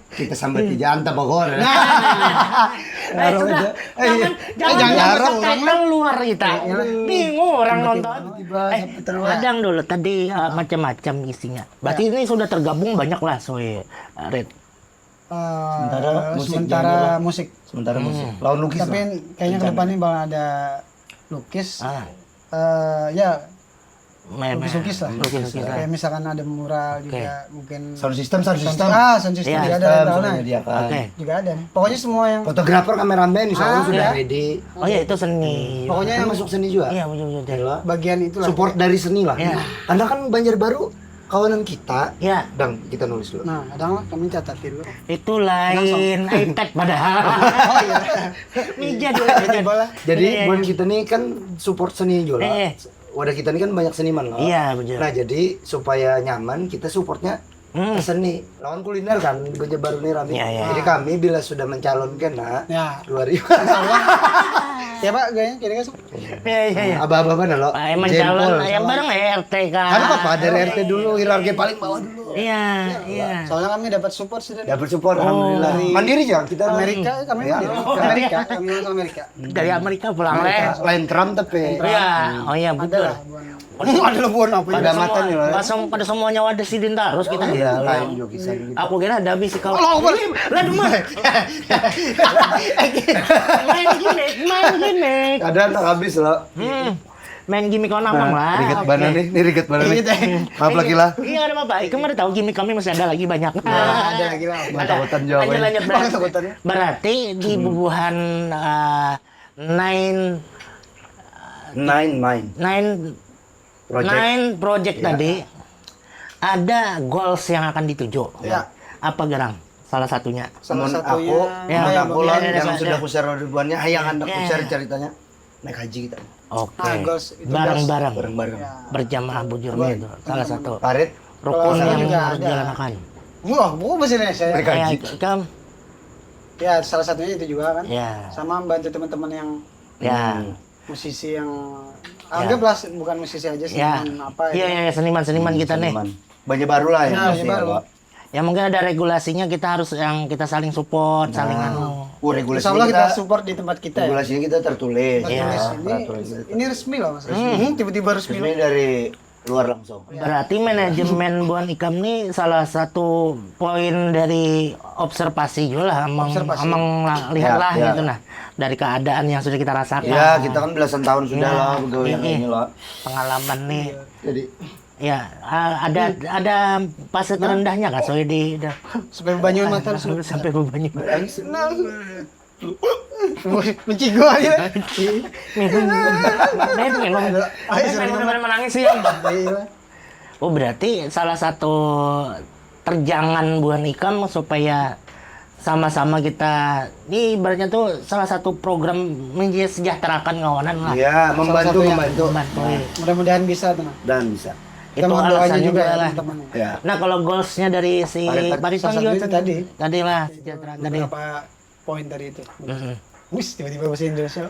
Kita sampai tiga anta bagor. Eh, sudah. Eh, iya. Jangan, jangan Jangan jangan harap sampai keluar kita. Bingung orang nonton. Tiba-tiba Eh, sampai terluar. Kadang dulu tadi eh, macam-macam isinya. Berarti ini sudah tergabung banyak lah, Soe, Red. Eh, Sementara musik sementara jangan dulu. Musik. Sementara musik. Lawan lukis Tapi lah. kayaknya ke depan ini bakal ada lukis. Ah, Eh, ya, main lukis-lukis lah. Lukis-lukis lah. Kayak misalkan ada mural juga, mungkin Sound system, sound system. Ah, sound system Iya. juga ada System rental sudah nah. Menyediakan. Oke. Juga ada nih. Pokoknya semua yang Fotografer, kameramen, insya Allah Ah, sudah ya. Ready. Oh ya itu seni. Pokoknya Kan yang masuk seni juga. Iya betul betul. Gila. Bagian itulah. Support dari seni lah. Iya. Karena kan Banjarbaru kawanan kita. Iya. Dang, kita nulis dulu. Nah, kadang lah kami catatin dulu. Itu lain iPad padahal. Mija dulu. Mija dulu. Bola. Jadi Iya, buat iya. Kita nih kan support seni juga. Eh, eh. Wadah kita nih kan banyak seniman loh. Iya, betul. Nah, jadi supaya nyaman kita supportnya Hmm. ke seni. Lawan kuliner kan di Banjarbaru nih rame. Iya, iya. Jadi kami bila sudah mencalonkan nah Ya. dua ribu. Ya Pak, gayanya kira-kira Iya iya iya. Abah-abah mana lo? Ah, emang Jempol. calon yang bareng R T kan. Kan apa dari R T dulu, hierarki paling bawah dulu. Iya iya. Soalnya kami dapat support sudah. Dapat support alhamdulillah. Dari Mandiri aja kita. Amerika, kami Ya. Amerika. Amerika, kami langsung Amerika. Dari Amerika pulang Amerika, leh. Lain Trump tapi. Iya. Oh iya betul. Ada lah, bukan. Ada lah buat apa? Pada Pada semua, mata nih lah. pada semua nyawa ada sidin terus kita. Iya, lain juga kisah gitu. Aku kira ada bisi kau. Allah Akbar. Lah dulu. Main gimmick, main gimmick. Ada tak habis lo. Hmm. Main gimmick kau namang lah. Rigat Oke. Mana nih? Ini rigat mana nih? Maaf lagi lah. Iya ada apa-apa. Kamu ada tahu gimmick kami masih ada lagi banyak. Ada lagi lah. Takutan jawab. Lanjut, lanjut, berarti, Takutan. Berarti di bubuhan eh, nine Nine main. nine Project. Nine project Iya. Tadi ada goals yang akan dituju. Iya. Apa gerang? Salah satunya. Salah Amun satunya aku, apa amun ya, aku Bang? lah Iya, yang iya, sudah iya. ku share duluan ya, hayang handak ku Iya, share iya. Ceritanya naik haji kita. Oke. Ah, goals itu Bareng-bareng. Bareng-bareng. Ya. Berjamaah bujur Buat itu salah satu Parit. Rukun Kalau yang juga harus ada. Dilaksanakan. Wah, buku bahasa Indonesia. Naik Kayak haji. Kamu Ya, salah satunya itu juga kan. Ya. Sama membantu teman-teman yang Ya. Hmm. musisi yang anggaplah bukan musisi aja sih, Ya. teman apa Iya, ya. iya, seniman-seniman kita nih. Seniman. Banjarbaru lah ya. Nah, Pasti Banjarbaru. Ya, Pak. Ya mungkin ada regulasinya kita harus yang kita saling support, saling anu. Oh, regulasinya Insya Allah kita kita, support di tempat kita ya. Regulasinya kita tertulis. Tertulis. Iya. Ini, Peraturan kita. Ini resmi loh Mas. Hmm, tiba-tiba resmi. Resmi dari luar langsung. Berarti manajemen buan ikam ni salah satu poin dari observasi juga lah, emang Observasi. emang la- lihat Ya, lah ya. Gitu nah, dari keadaan yang sudah kita rasakan. Ya, kita kan belasan tahun sudah Ya, lah begawe yang iya. Ini lah. Pengalaman nih. Jadi Ya, a- ada ada fase terendahnya kan soalnya di udah Supaya banyu mata sampai bebanyu. Mencigo aja. Minum. Minum, minum. Ayo, Minum, minum, menangis sih. Iya. Oh, berarti salah satu terjangan buan ikam supaya sama-sama kita ini ibaratnya tuh salah satu program mensejahterakan kawanan lah. Ya, membantu satunya. Membantu. Membantu. Mudah-mudahan bisa tuh. Dan bisa. Itu Kita mohon doanya alasannya juga juga ya, lah. Teman-teman. Ya. Nah, kalau goalsnya dari si Pariton. Pariton Salah juga satu itu tadi. Tadi lah, sejahtera tadi. Beberapa poin tadi itu. Mm-mm. Wis, tiba-tiba bahasa Indonesia.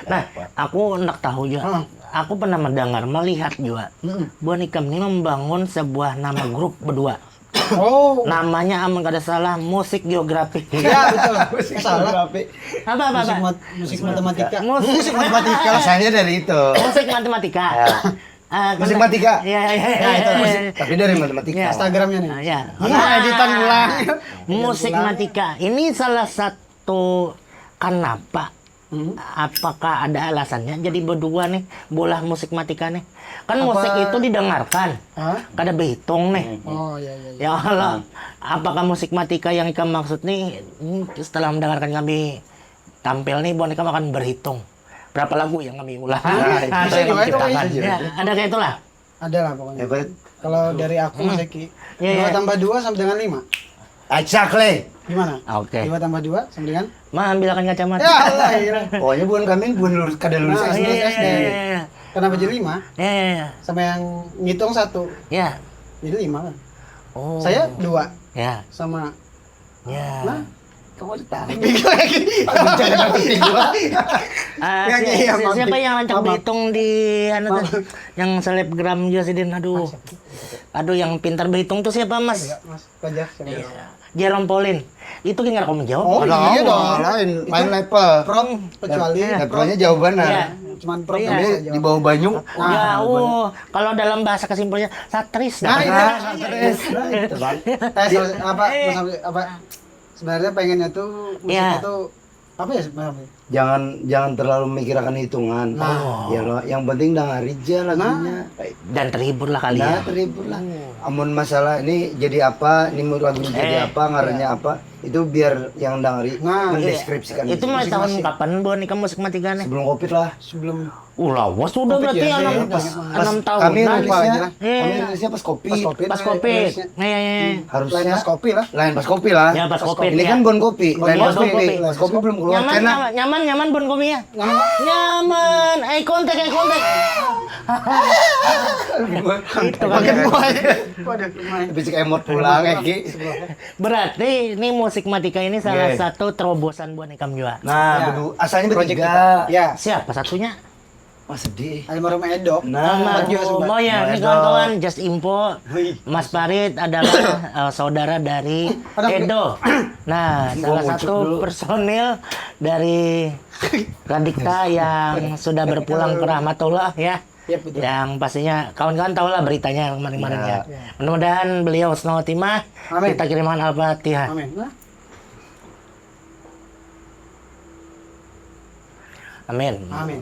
Nah, aku hendak tahu juga. Hmm. Aku pernah mendengar, melihat juga. Mm-mm. Buan ikam ini membangun sebuah nama grup berdua. Oh. Namanya amun kada salah musik geografi. Ya, betul. Salah. Apa apa Musik, apa? mat- musik matematika. Musik Musik matematika. Asalnya dari itu. Musik matematika. Ya. Ah, Musik kena- matika. Ya, ya, ya, Ya, itu ya, musik. ya. Tapi dari matematika. Ya. Instagramnya nih. Ah, ya. Nah, editan ulang. Musik matika. Ini salah satu kenapa? Hmm. Apakah ada alasannya jadi berdua nih bola musik matika nih? Kan Apa- musik itu didengarkan, Hah? Kada berhitung nih. Oh, iya iya iya. Ya Allah, apakah musik matika yang ikam maksud nih hmm, setelah mendengarkan kami tampil nih, buan ikam akan berhitung berapa lagu yang kami ulah Nah, itu atau bisa yang kami juga itu, ciptakan. bisa Ya, ada kayak itulah. Ada lah pokoknya. Ya, baik. Kalau dari aku Mas Eki, Iya, dua iya. tambah dua sama dengan lima. Exactly. Gimana? Oke. Dua tambah dua sama dengan? Ma ambilkan kacamata. Ya Allah, iya. Pokoknya bukan kami bukan lulus kada lulus Oh, S D. iya, iya, iya, iya. Kenapa jadi lima? Ya, ya, ya. Sama yang ngitung satu, Ya. jadi lima kan? Oh. Saya dua Ya. Sama Ya. Nah, Kamu ditarik. Bingung lagi. Ah, Ya, si- iya, si- maaf, siapa Dik. yang rancak Maaf, maaf. Berhitung di anu tuh? Yang selebgram juga sih Din. Aduh. Aduh, yang pintar berhitung tuh siapa, Mas? Ya, Mas Fajar siapa? Iya. Jerome Pauline. Itu kan nggak kamu jawab. Oh Kalau iya aku- dong, lain, lain level. Prop kecuali Iya. prop. Levelnya jauh banget. Iya. Cuman prop Iya. yang Ini bisa di jawab. bawah banyu. Jauh. Kalau dalam bahasa kesimpulannya satris. Nah, dah. itu. Nah, terus. Nah, itu kan. Eh, so- apa Mas Hamdi, apa sebenarnya pengennya tuh musiknya Iya. tuh apa ya Mas Hamdi? Jangan jangan terlalu memikirkan hitungan. Nah. Ya loh, yang penting dengar aja lagunya. Dan terhibur lah kali Nah, ya. terhibur lah. Amun masalah ini jadi apa, ini mau lagu ini jadi Eh. apa, ngarannya apa, itu biar yang dengari Nah, mendeskripsikan Itu mulai tahun masing-masing. Kapan buan ikam musik matika nih? Sebelum covid lah. Sebelum Uh, lawas sudah Covid berarti ya, enam, iya, pas- enam pas tahun. kami Nah, rilisnya, aja lah. Iya. Kami rilisnya pas covid. Pas covid. Pas covid. Iya, iya, iya. Harusnya Lain pas kopi lah. Lain pas covid lah. Ya, pas Pas covid. Ini Ya. Kan buan kopi, Buan lain pas kopi. covid. Pas covid belum keluar. Nyaman, Karena nyaman, nyaman, buan kopi ya. Nyaman. Eye contact, eye contact. Itu kan. Waduh, lumayan. Tapi cek emot pulang, Eki. Berarti ini musik matika ini salah Iya. Satu terobosan buan ikam juga. Nah, Ya. bedu- asalnya Project bertiga. kita. Ya. Siapa satunya? Wah, sedih. Almarhum Edo. Nah, Mas Jua Sumber. Oh ya, ini Edo. Kawan-kawan, just info. Wih. Mas Farid adalah eh, saudara dari Ada- Edo. Nah, Gua salah ngucuk satu dulu. Personil dari Radikta yang sudah berpulang ke rahmatullah ya. Yap, betul. Yang pastinya kawan-kawan tahu lah beritanya kemarin-kemarin ya. Ya. Mudah-mudahan beliau husnul khotimah. Amin. Kita kirimkan Al-Fatihah. Amin. Nah, Amin. Amin.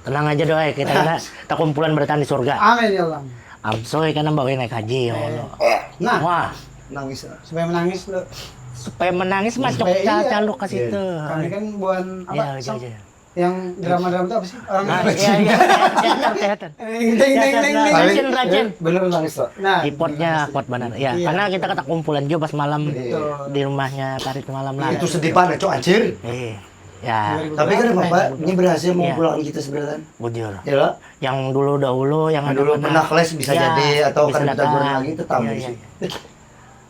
Tenang aja doa ya, kita kita, kita kumpulan bertahan di surga. Amin ya Allah. Amsoy kan bawa naik haji ya Allah. Nah, Wah, nangis lah. Supaya menangis lo. Supaya menangis masuk Supaya iya. Caluk ke situ. Kami kan buan apa? Iya, iya, sam- iya. Yang drama-drama itu apa sih? Orang Nah, iya, iya. Teater, teater. Ding, ding, ding, ding, ding. Rajin, rajin. Bener nangis, Pak. Nah, Ipotnya kuat banget. Ya, Iya. Karena kita kata kumpulan juga pas malam Betul. di rumahnya Farid malam lah. Itu sedih banget, Cok, anjir. Eh, ya, Tapi kan apa? Ini berhasil Iya. memulangkan kita sebenarnya. Bujur. Ya lah. Yang dulu dahulu, yang Yang dulu ada pernah clash bisa Ya, jadi atau bisa kan kita datang. Goreng lagi tetap Iya, sih. iya.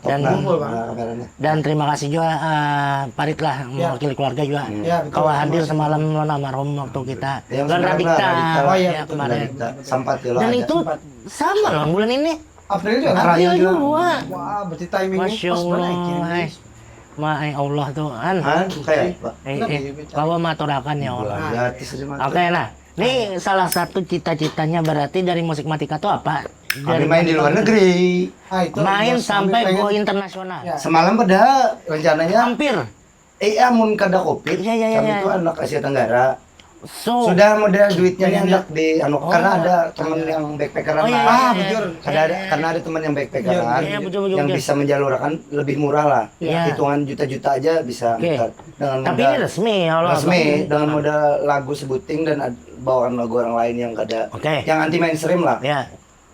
Dan Nah, nah, kabarnya. Dan terima kasih juga eh, Farid lah mewakili keluarga juga. Ya, betul. Kau hadir semalam lawan almarhum waktu kita Yang bulan sebenarnya Radikta. Radikta. Oh, iya, Ya, betul. kemarin. Radikta. Sempat ya lah Dan ada. Itu sama loh bulan ini. April juga. April Iya juga. juga. Wah, berarti timingnya Masya pas banget Allah. ini. Hai. Ma ai Allah Tuhan. Hah? Kayak apa? Eh, Kenapa eh, ya, Bang? Kawa maturakan ya Allah. Bulan gratis aja mah. Oke nah. Ini salah satu cita-citanya berarti dari Musik Matika tuh apa? Kami main di luar negeri. Ah, itu Main bos kami sampai pengen- go internasional. Ya. Semalam padahal rencananya Hampir. eh amun kada covid Iya, iya, iya, kami iya. itu anak Asia Tenggara. So, Sudah modal duitnya Iya, hendak di anu Oh. karena ada teman yang backpackeran Oh, iya, lah. iya, Ah, iya. bujur. Kada ada karena ada teman yang backpackeran Iya, bujur, bujur, yang bujur. Bisa menjalurkan lebih murah lah. Iya. Hitungan juta-juta aja bisa Oke. minta dengan Tapi modal ini resmi ya Allah. resmi dengan modal lagu sebuting dan ad- bawakan lagu orang lain yang kada Oke. yang anti mainstream lah. Ya,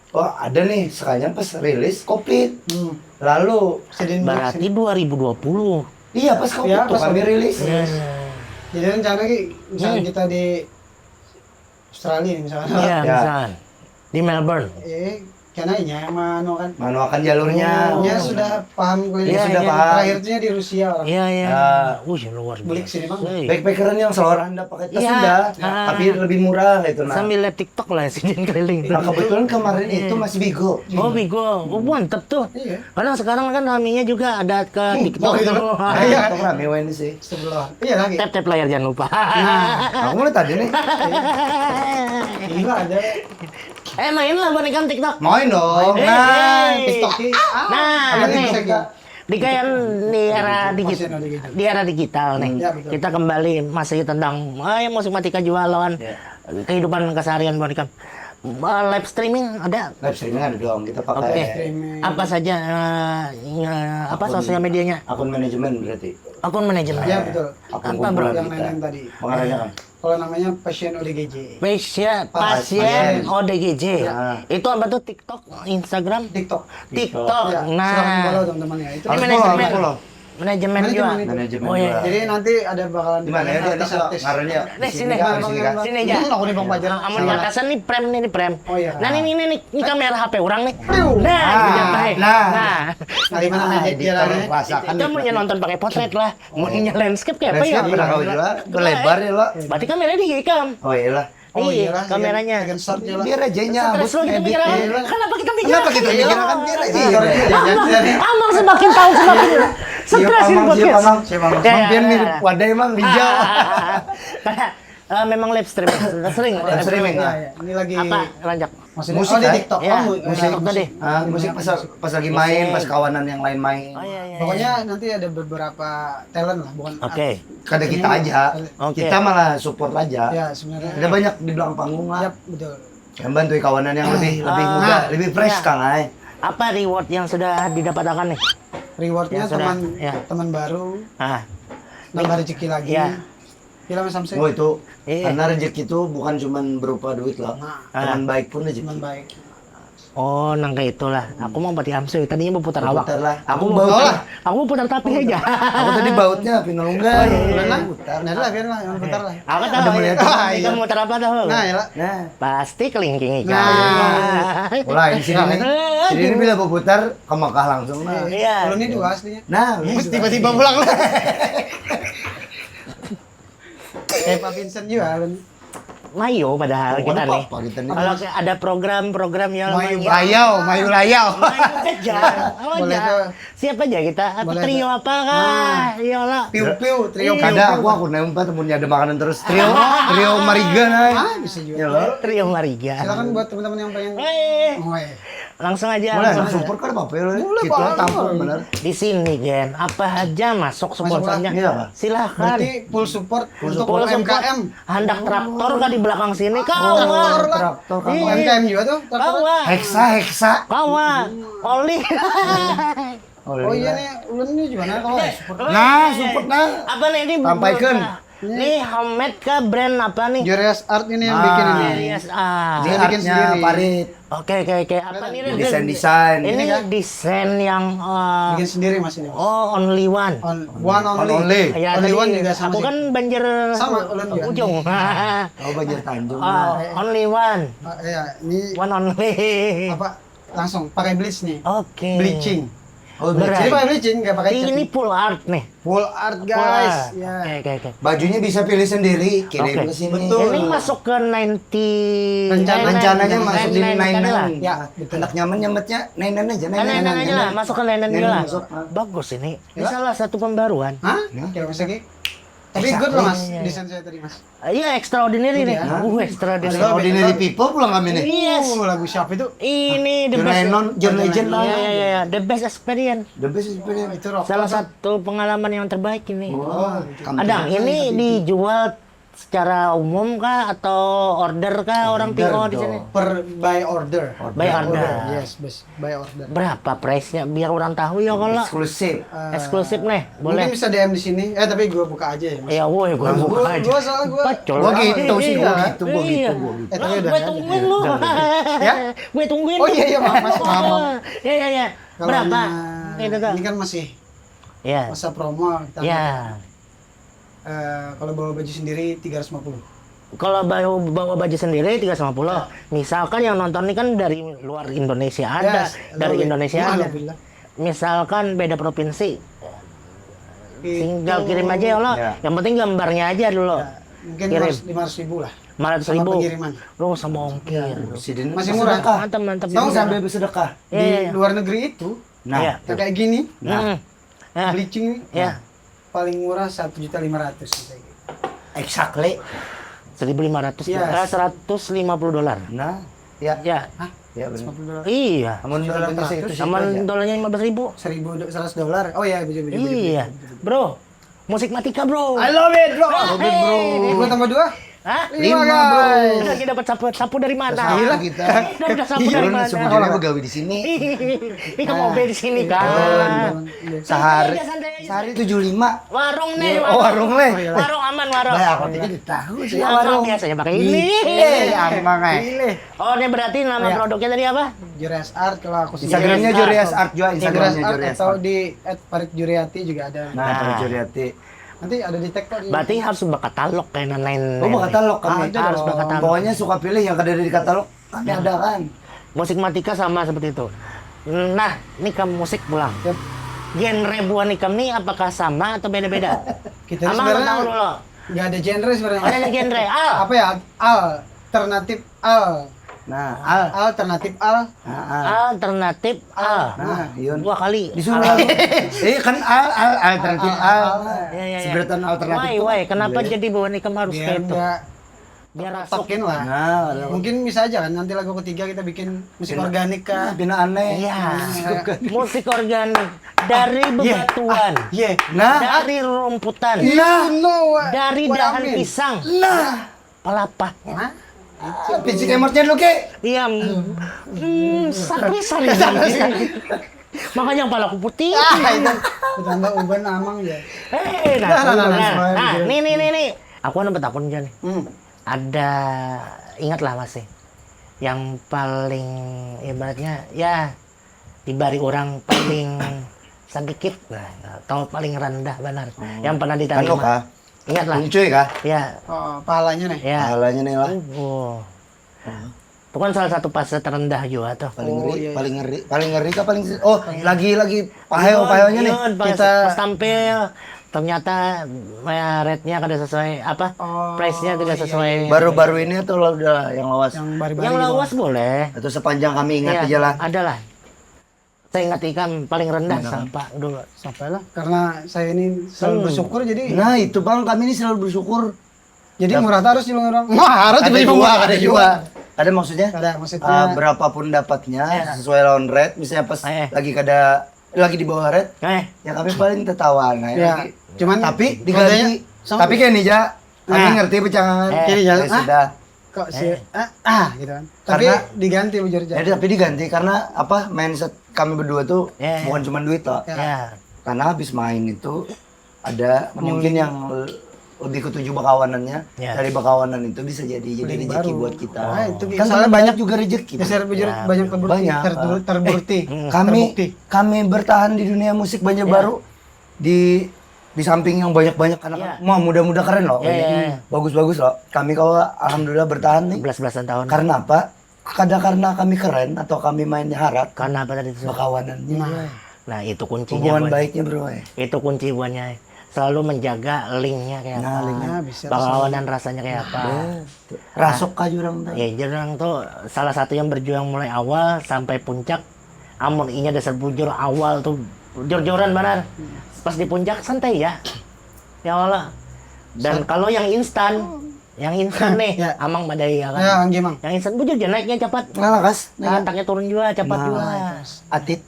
Oh ada nih sekalian pas rilis covid. Hmm. Lalu Sedih berarti dua ribu dua puluh. Iya pas covid Ya, tuh pas kami covid. rilis. Iya. Jadi rencana ki, misalnya Hmm. kita di Australia misalnya. Iya, Ya. misalnya di Melbourne. Eh, kena inya yang manu kan. Manuakan jalurnya. Ya sudah paham gue. Iya, sudah iya. Paham. Terakhirnya di Rusia orang. Iya, iya. Ya. Wih, luar biasa. Beli ke sini, Bang. Hei. Backpackeran yang seorang dapat ke Iya. Sunda, Ah. tapi lebih murah gitu nah. Sambil lihat TikTok lah sidin keliling. Nah kebetulan kemarin itu masih Bigo. Oh, Bigo. Oh, mantep tuh. Iya. Karena sekarang kan raminya juga ada ke TikTok. Oh gitu. Tuh. Nah, iya, itu rame wah ini sih. Sebelah. Iya lagi. Tap-tap layar jangan lupa. Aku mulai tadi nih. Gila ada. Eh, main lah buat ikam TikTok. Main dong. Eh, Nah, eh. TikTok ki. Ah, Nah, ada nih. TikTok ki. Di kayak di era digital, Masih ada digital. di era digital nih. Ya, betul. Kita kembali masih tentang ah, yang Musik Matika jua lawan Ya. kehidupan keseharian buat ikam. Eh, live streaming ada? Live streaming ada dong. Kita Oke. pakai Streaming. Apa saja eh, ya, apa Akun- sosial medianya? Akun manajemen berarti. Akun manajemen. Ya, betul. Akun Apa, kumpulan Bro? Yang kita. lain-lain tadi. Pengarahnya kan? Kalau namanya Passion O D G J. Pasien, Pas- pasien O D G J. Nah. Itu apa tuh, TikTok, Instagram? TikTok. TikTok. Ya, Nah. Silahkan follow teman-teman ya. Itu Ini Harus manajemen. follow, harus follow. Manajemen juga. Manajemen itu. Manajemen Oh, iya. juga. Jadi nanti ada bakalan Di mana ya di atas artis-artis. Ngarannya? Nih, sini. Kak, di sini, Kak. Sini aja. Hmm, aku di Bang Pajar. Amun di atasan nih frame nih, di frame. Oh, iya. Nah, ini ini nih, ini kamera H P orang nih. Aduh. Nah, Ah, gitu, Pak. nah. Nah. Nah, di mana Ah, edit editor jalannya? Rasakan Kita nih, punya berarti. Nonton pakai potret lah. Mau punya landscape kayak apa ya? Landscape pernah kau juga berlebar ya lo. Berarti kameranya di ikam. Oh iyalah. Oh Iya, iyalah, kameranya. Tekan start ya lah. Biar aja Stres nyabut lo kita edit. mikir. Ya. Kenapa kita mikir? Kenapa kita mikir kan biar aja. Iya, iya, iya, iya. Amang semakin tahu semakin stres ini Siapa podcast. Mang? Siapa Mang? Ya, ya, Mampir ya, mirip ya. Wadai Mang Rijal. Eh, memang live stream sering. Live streaming, Iya, ah. Iya, ini lagi Apa, Ranjak? Maksudnya Musik, oh, di kan? TikTok. Iya, Oh, mu- Musik. TikTok tadi. Ah, musik pas pas lagi main, pas kawanan yang lain main. Oh iya, iya. Pokoknya nanti ada beberapa talent lah, bukan Oke. Kada kita aja. Oke. Kita malah support aja. Ya sebenarnya. Ada banyak di belakang panggung lah. Ya betul. Yang bantu kawanan yang lebih lebih Ah, muda, lebih fresh iya. kan, ay. Apa reward yang sudah didapatkan nih? Rewardnya Ya, sudah. teman Ya. teman baru, Ah, nambah rezeki lagi. Iya. Gila Mas Samsi. Oh itu Iya. karena rezeki itu bukan cuman berupa duit lah. Nah. Ah. Teman baik pun rezeki. Teman baik. Oh, nang kayak itulah. Aku mau pati amsu. Tadinya mau putar awak. Putar lah. Aku Aku mau baut putar, lah. aku mau putar tapi aja. Aku tadi bautnya pinalunggan. Benar lah. Putar. Nah, lah, biar lah, yang putar lah. Aku tahu. Ada melihat. Ah, iya. Kamu putar apa tahu? Nah, ya lah. Nah, Pasti kelingking ikan. Nah. Mulai di sini nih. Jadi ini bila putar ke Mekah langsung nah. Iya. Kalau ini dua aslinya. Nah, Terus tiba-tiba pulang lah. Kayak Pak Vincent juga kan. Mayo padahal Oh, kita kenapa nih. apa kita nih? Kalau ada program-program yang Mayo namanya Layau, mayu layau. Mayo aja. Apa Boleh aja? ke Siapa aja kita? Apa Boleh trio ke- apa kah? Iyalah. Piu piu, trio piu. Kada aku aku nempel temennya ada makanan terus trio trio Mariga nah. Ah, bisa juga. Ya lo. Trio Mariga. Silakan buat teman-teman yang pengen. Eh, Oh, iya. Langsung aja. Boleh Langsung. Support kan apa ya? Boleh, Kita Pak. Tampung bener. Di sini Gen, apa aja masuk supporternya. Iya, Pak. Silahkan. Berarti full support untuk Full support. U M K M. Handak traktor kah di belakang sini? Kawa. Traktor lah. Traktor kamu. Iya. U M K M juga tuh, traktor. Kawa. Heksa heksa. Kawa. Oli. Oh iya nih, ulun nih gimana kalau support? Nah, support nah. Apa nih ini? Sampaikan. Nih Hamed kah, brand apa nih? Jurias Art ini yang Ah. bikin ini. Yes, ah. Ini Dia bikin artnya sendiri. Parit. Oke, oke, oke. Apa nih, Ren? Desain-desain. Ini Ini kan desain yang eh, bikin sendiri Mas ini. Oh, only one. On, one only. Only. Ya, Only tadi one juga sama aku sih. Kan Banjar Sama, ulun juga. Ujung. Oh, Banjar Tanjung. Oh, only one. Ah, iya, ini One only. Apa langsung pakai bleach nih. Oke. Bleaching. Oh, Berarti- Jadi pakai bleaching, nggak pakai cat. Ini full art nih. Full art guys. Wah. Ya. Oke, oke, oke. Bajunya bisa pilih sendiri, kirim Oke. ke sini. Betul. Ini masuk ke ninety Rencana- Rencananya Nine, masuk di nine, nine nine tadi lah. nine. Ya, betul. Anak nyaman nyametnya nine nine aja, nine Kan nine nine aja lah, nine. Masuk ke nine nine Nine lah. Masuk. Bagus ini. Ini Ya. Salah satu pembaruan. Hah? Ya. Kayak apa lagi? Tapi good loh, Mas, desain saya tadi, Mas. Iya, extraordinary nih. Uh, extraordinary. Extraordinary people pulang kami nih. Yes. Uh, lagu siapa itu? Ini the best. John Lennon, John Legend lah. Iya, iya, iya. The best experience. The best experience. Oh, itu rock. Salah satu pengalaman yang terbaik ini. Wah, ada ini dijual secara umum kah atau order kah orang P O di sini? Per by order. By order. Yes, best by order. Berapa price-nya biar orang tahu ya kalau eksklusif. Eksklusif nih, boleh. Mungkin bisa D M di sini. Eh, tapi gua buka aja ya, Mas. Ya, woi, gua buka aja. Gua soalnya gua gitu sih, gua gitu, gua gitu, gua gitu. Eh, tapi udah. Gue tungguin lu. Ya? Gue tungguin. Oh iya, iya, maaf, Mas, maaf. Ya, ya, ya. Berapa? Ini kan masih masa promo kita. Ya. Eh, kalau bawa baju sendiri tiga ratus lima puluh. Kalau bawa, bawa baju sendiri tiga ratus lima puluh. Misalkan yang nonton ini kan dari luar Indonesia ada, dari Indonesia ada. Misalkan beda provinsi, tinggal kirim aja ya Allah. Yang penting gambarnya aja dulu. Mungkin lima ratus ribu lah. Lima ratus ribu. Lu sama ongkir. Masih murah. Mantap, mantap. Tahu sampai bersedekah. Di luar negeri itu, nah, kayak gini. Nah. Bleaching paling murah satu juta lima ratus. Exactly. Seribu lima ratus dolar, seratus lima puluh dolar. Nah, ya. Ya. Hah? Ya, benar. Seratus lima puluh dolar. Iya. Amun dolarnya seratus, amun dolarnya lima belas ribu. Seribu do-, seratus dolar. Oh ya, betul, betul, betul. Iya. Bro, musik Matika, bro. I love it, bro. I love it, bro. Gua tambah dua. Hah? Lima, bro. Udah, kita dapat sapu, sapu dari mana? Gila kita. Udah, udah sapu dari mana? Sebenarnya begawe di sini. Ih, kamu be di sini kan. Sehari, sehari tujuh lima. Warung nih, warung. Oh, warung nih. Warung aman, warung. Bah, aku tidak tahu sih warung. Biasanya pakai ini. Eh, aman, eh. Oh, ini berarti nama produknya tadi apa? Jurias Art kalau aku sih. Instagramnya Jurias Art juga, Instagramnya Jurias Art. Atau di at parit juriati juga ada. Nah, Parit Juriati. Nanti ada di tag kok di. Berarti harus bakatalog kayak lain-lain. Oh, bakatalog kami. Ada dong. Harus bakatalog. Pokoknya suka pilih yang ada di katalog, kami adakan. Musik Matika sama seperti itu. Nah, ini ke musik pulang. Genre buan ikam nih apakah sama atau beda-beda? Kita sebenarnya nggak ada genre sebenarnya. Ada genre. Al. Apa ya? Alternatif al. Nah, al. Alternatif al. Nah, al. Alternatif al. Nah, Yun. Dua kali. Disuruh lagu. Eh, kan al, al, alternatif al. Iya, iya, iya. Sebutan alternatif. Why, why? Kenapa jadi buan ikam harus kayak itu? Biar masuk. Tokin lah. Nah, mungkin bisa aja kan nanti lagu ketiga kita bikin musik organik kah? Bina aneh. Iya. Musik organik dari bebatuan. Nah, dari rumputan. Nah, dari dahan pisang. Nah. Palapa. Hah? Biji kemotnya dulu, Ki. Iya. Hmm, sakit, sakit. Makanya palaku putih. Ah, itu. Tambah uban amang ya. Eh, nah, nah, nah, nah, nah, nih, nih, nih, nih. Aku ada betakun aja nih. Hmm. Ada, ingat lah masih. Yang paling ibaratnya ya dibari orang paling sedikit, nah, atau paling rendah benar. Hmm. Yang pernah diterima. Anu kah? Ingat lah. Kuncuy kah? Ya. Oh, pahalanya nih. Ya. Pahalanya nih lah. Oh. Itu kan salah satu fase terendah juga tuh. Paling ngeri, paling ngeri, paling ngeri kah paling, oh, lagi, lagi paheo-paheonya nih. Iya, pas, pas tampil ternyata ya, rate-nya kada sesuai apa? Price-nya tidak sesuai. Baru-baru ini atau udah yang lawas? Yang baru-baru. Yang lawas boleh. Atau sepanjang kami ingat aja lah. Ada lah. Saya ingat ikam paling rendah sampai dulu. Sampai lah, karena saya ini selalu bersyukur, jadi. Nah, itu Bang, kami ini selalu bersyukur. Jadi murah terus sih orang. Wah, harus tiba-tiba murah. Ada juga, ada juga. Ada maksudnya? Ada maksudnya. Ah, berapapun dapatnya sesuai lawan rate, misalnya pas lagi kada, lagi di bawah rate, ya kami paling tertawa nah. Ya, lagi. Cuman tapi diganti. Tapi kayak nih, Ja, kami ngerti pecangan. Kini jalan, ya sudah. Kok sih, ah, ah, gitu kan. Tapi diganti bujur aja. Jadi tapi diganti karena apa, mindset kami berdua tuh bukan cuma duit loh. Karena habis main itu ada mungkin yang lebih ketuju bakawanannya, dari bakawanan itu bisa jadi, jadi rezeki buat kita. Nah, itu kan soalnya banyak juga rezeki. Geser bujur, banyak terbukti, terbukti. Kami, kami bertahan di dunia musik Banjarbaru di, di samping yang banyak-banyak anak-anak, wah, muda-muda keren loh, bagus-bagus loh. Kami kalau alhamdulillah bertahan nih. Belas-belasan tahun. Karena apa? Kada karena kami keren atau kami mainnya harat. Karena apa tadi itu? Bakawanannya. Nah, itu kuncinya. Hubungan baiknya, bro. Itu kunci buannya. Selalu menjaga linknya kayak apa. Nah, linknya. Bakawanan rasanya kayak apa. Rasuk kah jurang tuh? Ya, jurang tuh salah satu yang berjuang mulai awal sampai puncak. Amun inya dasar bujur awal tuh jor-joran banar. Pas di puncak santai ya. Ya Allah. Dan kalau yang instan, yang instan nih, Ya. Amang madai ya kan. Ya, Anggi, Mang. Yang instan bujur aja naiknya cepat. Nah, lakas. Nah, Antaknya turun juga cepat Nah, juga. Atit,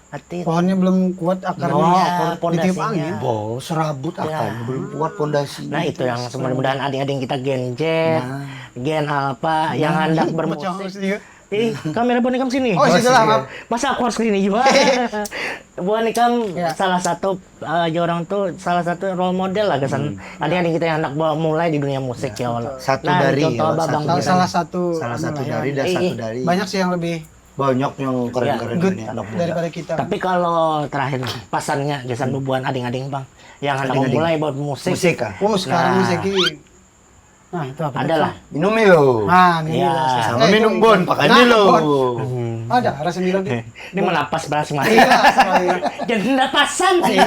Atit. Pohonnya belum kuat akarnya. Oh, Mas. akar Ditiup pondasinya. angin. Boh, serabut akarnya belum kuat pondasinya. Nah, itu yang mudah-mudahan adik-adik kita Gen Z, Nah. Gen Alpha yang hendak Pecah bermusik. Musik juga. Ih, kamera Buan Ikam sini. Oh, situ lah, maaf. Masa aku harus kesini juga? Buan Ikam Ya. salah satu eh, orang tuh salah satu role model lah kesan. Adik-adik kita yang hendak bawa mulai di dunia musik ya Allah. Satu Nah, dari, contoh ya, abang satu kita. Salah satu Salah satu anu lah, dari ya. dan Eh, satu eh. dari. Banyak sih yang lebih Banyak yang keren-keren Good. Ini anak muda. Daripada kita. Tapi kalau terakhir pasannya kesan bubuhan ading-ading bang, yang hendak Ading-ading. Mulai buat musik. Musik kah? Oh, sekarang Nah. Mas Eki. Nah, itu apa? Ada lah. Minum yo. Nah, ini Ya. lah. Sama Eh, minum itu. Bon, pakai Nah, lo. Bon. Ada, rasa Milo nih. Ini menapas beras mas. Iya, sekali. Jadi ndak pasan sih.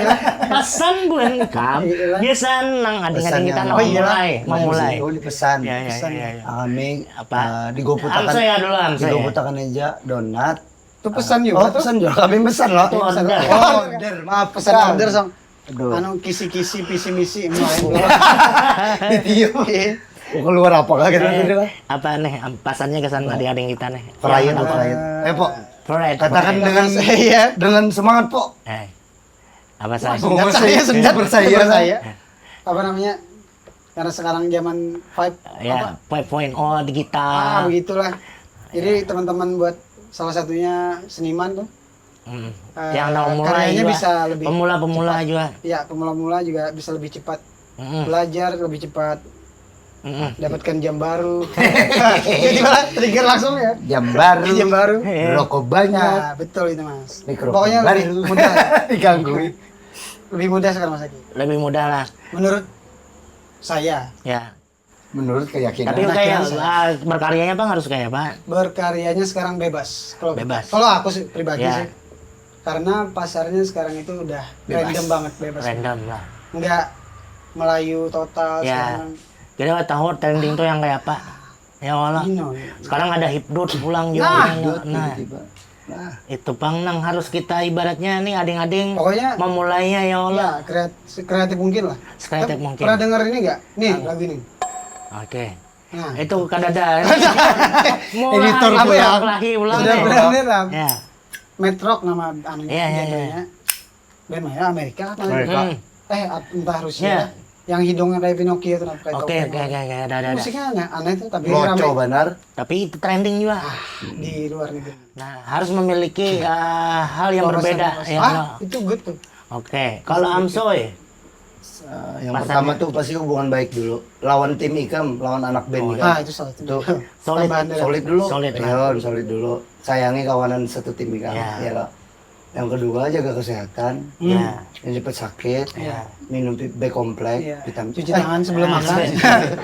Pasan bukan kam. Iya. Biasa nang ading-ading kita Pesannya. mau mulai, mau mulai. Oh, di pesan. Ya ya Pesan. ya. Ya. Kami Apa? eh, digoputakan Amsoy ya dulu, Amsoy. Digoputakan aja donat. Itu pesan juga Oh, tuh. Pesan juga. Kami pesan loh. Itu order. Oh, order. Maaf, Pesan Kang. Order, Song. Aduh. Anu kisi-kisi pisi misi mulai. Ditiup. Iya. Mau keluar apa kah kita Eh, tadi lah? Apa nih am- pasannya kesan ading-ading kita nih? Perayaan, Yang perayaan. Eh, Pok. Pride. Katakan dengan Iya. dengan semangat, Pok. Eh, apa saya? Mau Senjata masuk ya, senjata. Percaya. Percaya. Apa namanya? Karena sekarang zaman five Ya, apa? five point oh Ah, digital. Begitulah. Jadi teman-teman buat salah satunya seniman tuh. Hmm. Eh, Yang mau mulai karyanya juga. Bisa lebih Pemula-pemula juga. Ya, pemula-pemula juga bisa lebih cepat Mm-mm. Belajar, lebih cepat Mm-mm. Dapatkan jam baru. Jadi malah trigger langsung ya. Jam baru. Jam baru. Eh. Rokok banyak. Ya, betul itu, Mas. Mikrofon Pokoknya baru. Lebih mudah. Diganggu. Lebih mudah sekarang, Mas Eki. Lebih mudah lah. Menurut saya, Ya. Menurut keyakinan. Tapi Nah, kayak kira saya. Ah, berkaryanya bang harus kayak apa? Berkaryanya sekarang bebas. Kalau Bebas. Kalau aku sih pribadi Ya. Sih. Karena pasarnya sekarang itu udah Bebas. Random banget, bebas. Random lah. Enggak Melayu total Ya. Sekarang. Jadi tahu trending tuh yang kayak apa? Ya Allah. Gino. Sekarang ada hip dot pulang juga. Nah, Nah, nah, Tiba. Nah, itu pang nang harus kita ibaratnya nih ading-ading Pokoknya memulainya ya Allah. Ya, kreatif, kreatif mungkin lah. Sekreatif mungkin. Pernah dengar ini enggak? Nih, lagu ini. Oke. Nah, Itu kadada. Mau Editor lagi pulang. Lagi ulang sudah deh. Branded lah. Ya. Metrok nama anu Iya, iya, genrenya. Band mana? Amerika apa? Amerika. Hmm. Eh, ap- entah Rusia. Iya. Yang hidungnya kayak Pinocchio tuh, kayak Oke, topeng. oke, oke, oke, ada, ada, ada. Musiknya aneh, aneh tuh, tapi Loco rame. Benar. Tapi itu trending juga. Ah, di luar negeri. Nah, harus memiliki eh, hal yang Wawasan berbeda. luas. Ya, Ah, no. Itu good tuh. Oke, kalau Amsoy, Eh, yang Pasannya. Pertama tuh pasti hubungan baik dulu. Lawan tim ikam, lawan anak band Oh, ikam. Nah, itu salah satu. Tuh. Solid. Tambahan dari Solid dulu. Solid lah. Iya, solid dulu. Sayangi kawanan satu tim ikam. Ya. Iya loh. Yang kedua jaga kesehatan. Ya. Yang cepat sakit. Ya. Minum pi- B komplek, Iya. vitamin. Cuci tangan sebelum Ah, makan. cuci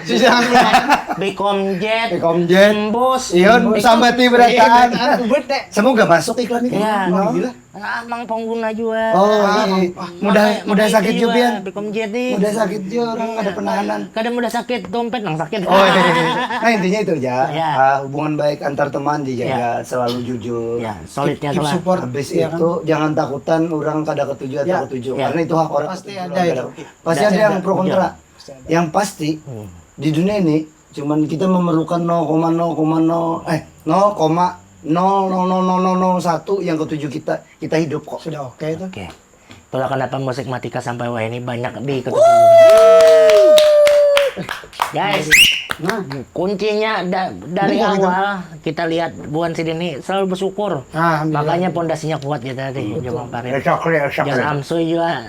Cuci tangan sebelum makan. Bekomjet, Bekomjet. Embus, Iya, Bekom- sambati berataan. Iya, ubet deh. Semoga masuk iklan ini. Iya. No. Gila. Ah, Mang Ponggun aja. Oh, Ah, iya. ah, Mudah Pakai- mudah pakai sakit itu juga. Bekomjet nih. Mudah sakit juga orang ada penanganan. Kadang mudah sakit dompet nang sakit. Oh, iya. Nah, intinya itu aja. Iya. Ah, hubungan baik antar teman dijaga, selalu jujur. Ya, solidnya Keep tuh lah. Support. Habis Iya kan? Itu jangan takutan orang kada ketuju atau Ya. ketuju Ya. Karena itu hak orang. Pasti ketuju ada orang itu. kada. Pasti Ada, ada yang ada. pro kontra. Pasti ada. Yang pasti Hmm. di dunia ini cuman kita memerlukan nol koma nol koma nol eh nol koma nol nol nol nol nol satu yang ketuju kita kita hidup kok. Sudah oke itu. Oke. Itulah kenapa musik Matika sampai wah ini banyak di Guys, Nah, kuncinya da- dari Bukan itu. Awal kita lihat Buan Sidin ini selalu bersyukur. Alhamdulillah. Makanya pondasinya kuat ya tadi, Jomang Parit. Esok ya, esok Dan ya. Amsoy juga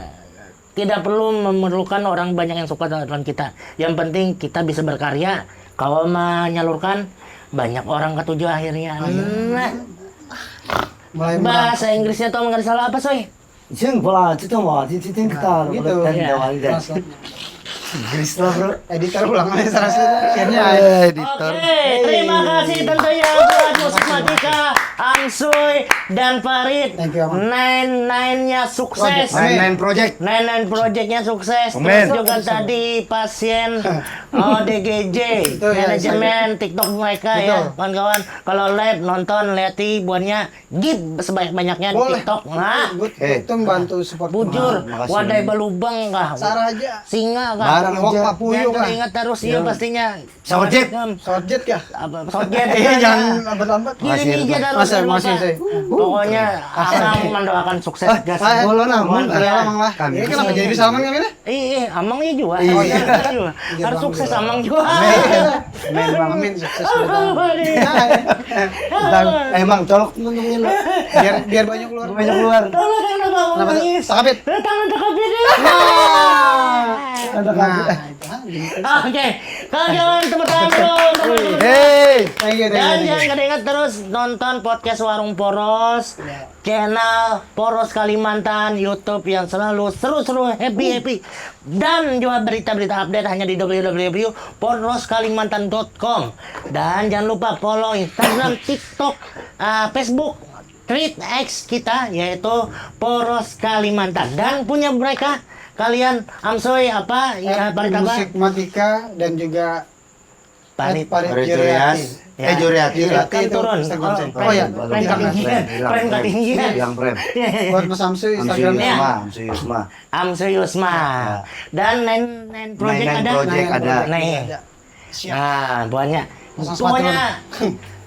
tidak perlu memerlukan orang banyak yang suka dengan kita. Yang penting kita bisa berkarya, kalau menyalurkan banyak orang ketuju akhirnya. Nah, Mulai bahasa Inggrisnya tuh nggak salah apa, Soy? Sing bola itu mah di di kita Gitu. dan Iya. jawab deh. Maksudnya. Inggris lah bro. Editor ulang aja salah sih. Akhirnya Eh, editor. Oke, terima kasih tentunya buat musik Matika. Amsuy dan Farid. Thank you, Amang. Nine Nine-nya sukses. Amin. Nine Project. Nine Nine Project-nya sukses. Amin. Terus juga tadi pasien O D G J, Betul, ya, manajemen TikTok mereka ya, Betul. kawan-kawan. Kalau live nonton, lihati buannya, give sebanyak-banyaknya di Boleh. TikTok. Nah, Good. Itu membantu support bujur, Makasih. Wadai Balubang kah? Saraja. Singa kah? Barang Wok aja. Papuyuh Jangan lah. Ingat terus, iya pastinya. Saurjit. Em, Saurjit ya. Apa, Saurjit. Eh, jangan Lambat-lambat. Kirim Masih aja ada. terus. Masih, Terima masih, kasih. saya. Pokoknya Amang mendoakan sukses. Gas. Ah, boleh lah, Buat boleh kalian. lah, Mang lah. Kami Ini kenapa jadi bisa Amang yang ini? Ih, ih, Amangnya juga. Iya. Amangnya juga. Harus sukses Amang juga. Amin, Mang. Amin, sukses buat Amang. Aduh. Nah, ya. Bang, emang colok nuntungi lo. Biar biar banyak keluar. Banyak keluar. Tolong yang kenapa Kenapa tuh? menangis? Sakit. Tangan terkepit. Ada Nah, kaki. itu, ah, gitu. Oke, kalau jangan tepuk tangan dulu untuk teman-teman. Hei. Thank you, thank Dan you, thank jangan you. kada ingat terus nonton podcast Warung Poros, Ya. channel Poros Kalimantan, YouTube yang selalu seru-seru, happy-happy, dan juga berita-berita update hanya di www.poroskalimantan.com. Dan jangan lupa follow Instagram, TikTok, uh, Facebook, Threads X kita, yaitu Poros Kalimantan. Dan punya mereka, kalian Amsoy apa? Ya, At Parit apa? Musik Matika dan juga Parit. at Parit Parit Juriati. Jurias. Ya. Eh, Juriati. Juriati Kan itu turun. Instagram Oh, saya. prank, Oh, iya. prank Hilang, ketinggian. Hilang, Prank hilang. ketinggian. Hilang, prank. Buat Mas Samsu Amsu Instagramnya. Ya. Yusma, Amsu Yusma. Amsu Yusma. Dan Nine Nine Project Nine Nine ada. Project ada. Nah, iya. Siap. Nah, buahnya. Mas Pokoknya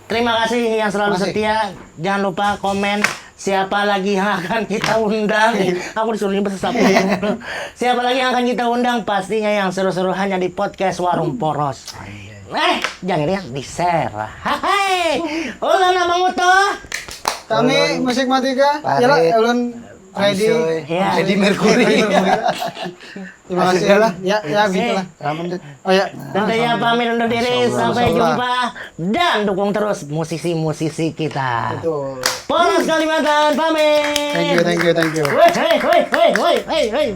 terima kasih yang selalu Makasih. Setia. Jangan lupa komen siapa lagi yang akan kita undang. Aku disuruh nyebut sesuatu. Siapa lagi yang akan kita undang? Pastinya yang seru-seru hanya di podcast Warung Poros. Eh, jangan yang di-share. Hai. Ulun Amang Uto. Kami Musik Matika. Parit. Ya lah, ulun Freddy. Amsoy. Ya. Freddy Mercury. Terima kasih. Sudah lah. Ya, ya gitulah. Ramen deh. Oh ya. Tentunya pamit undur diri. Masya Allah. Sampai Masya Allah. Jumpa dan dukung terus musisi-musisi kita. Betul. Poros Kalimantan pamit. Thank you, thank you, thank you. Woi, hei, hoi, hoi, hoi, hei, hei.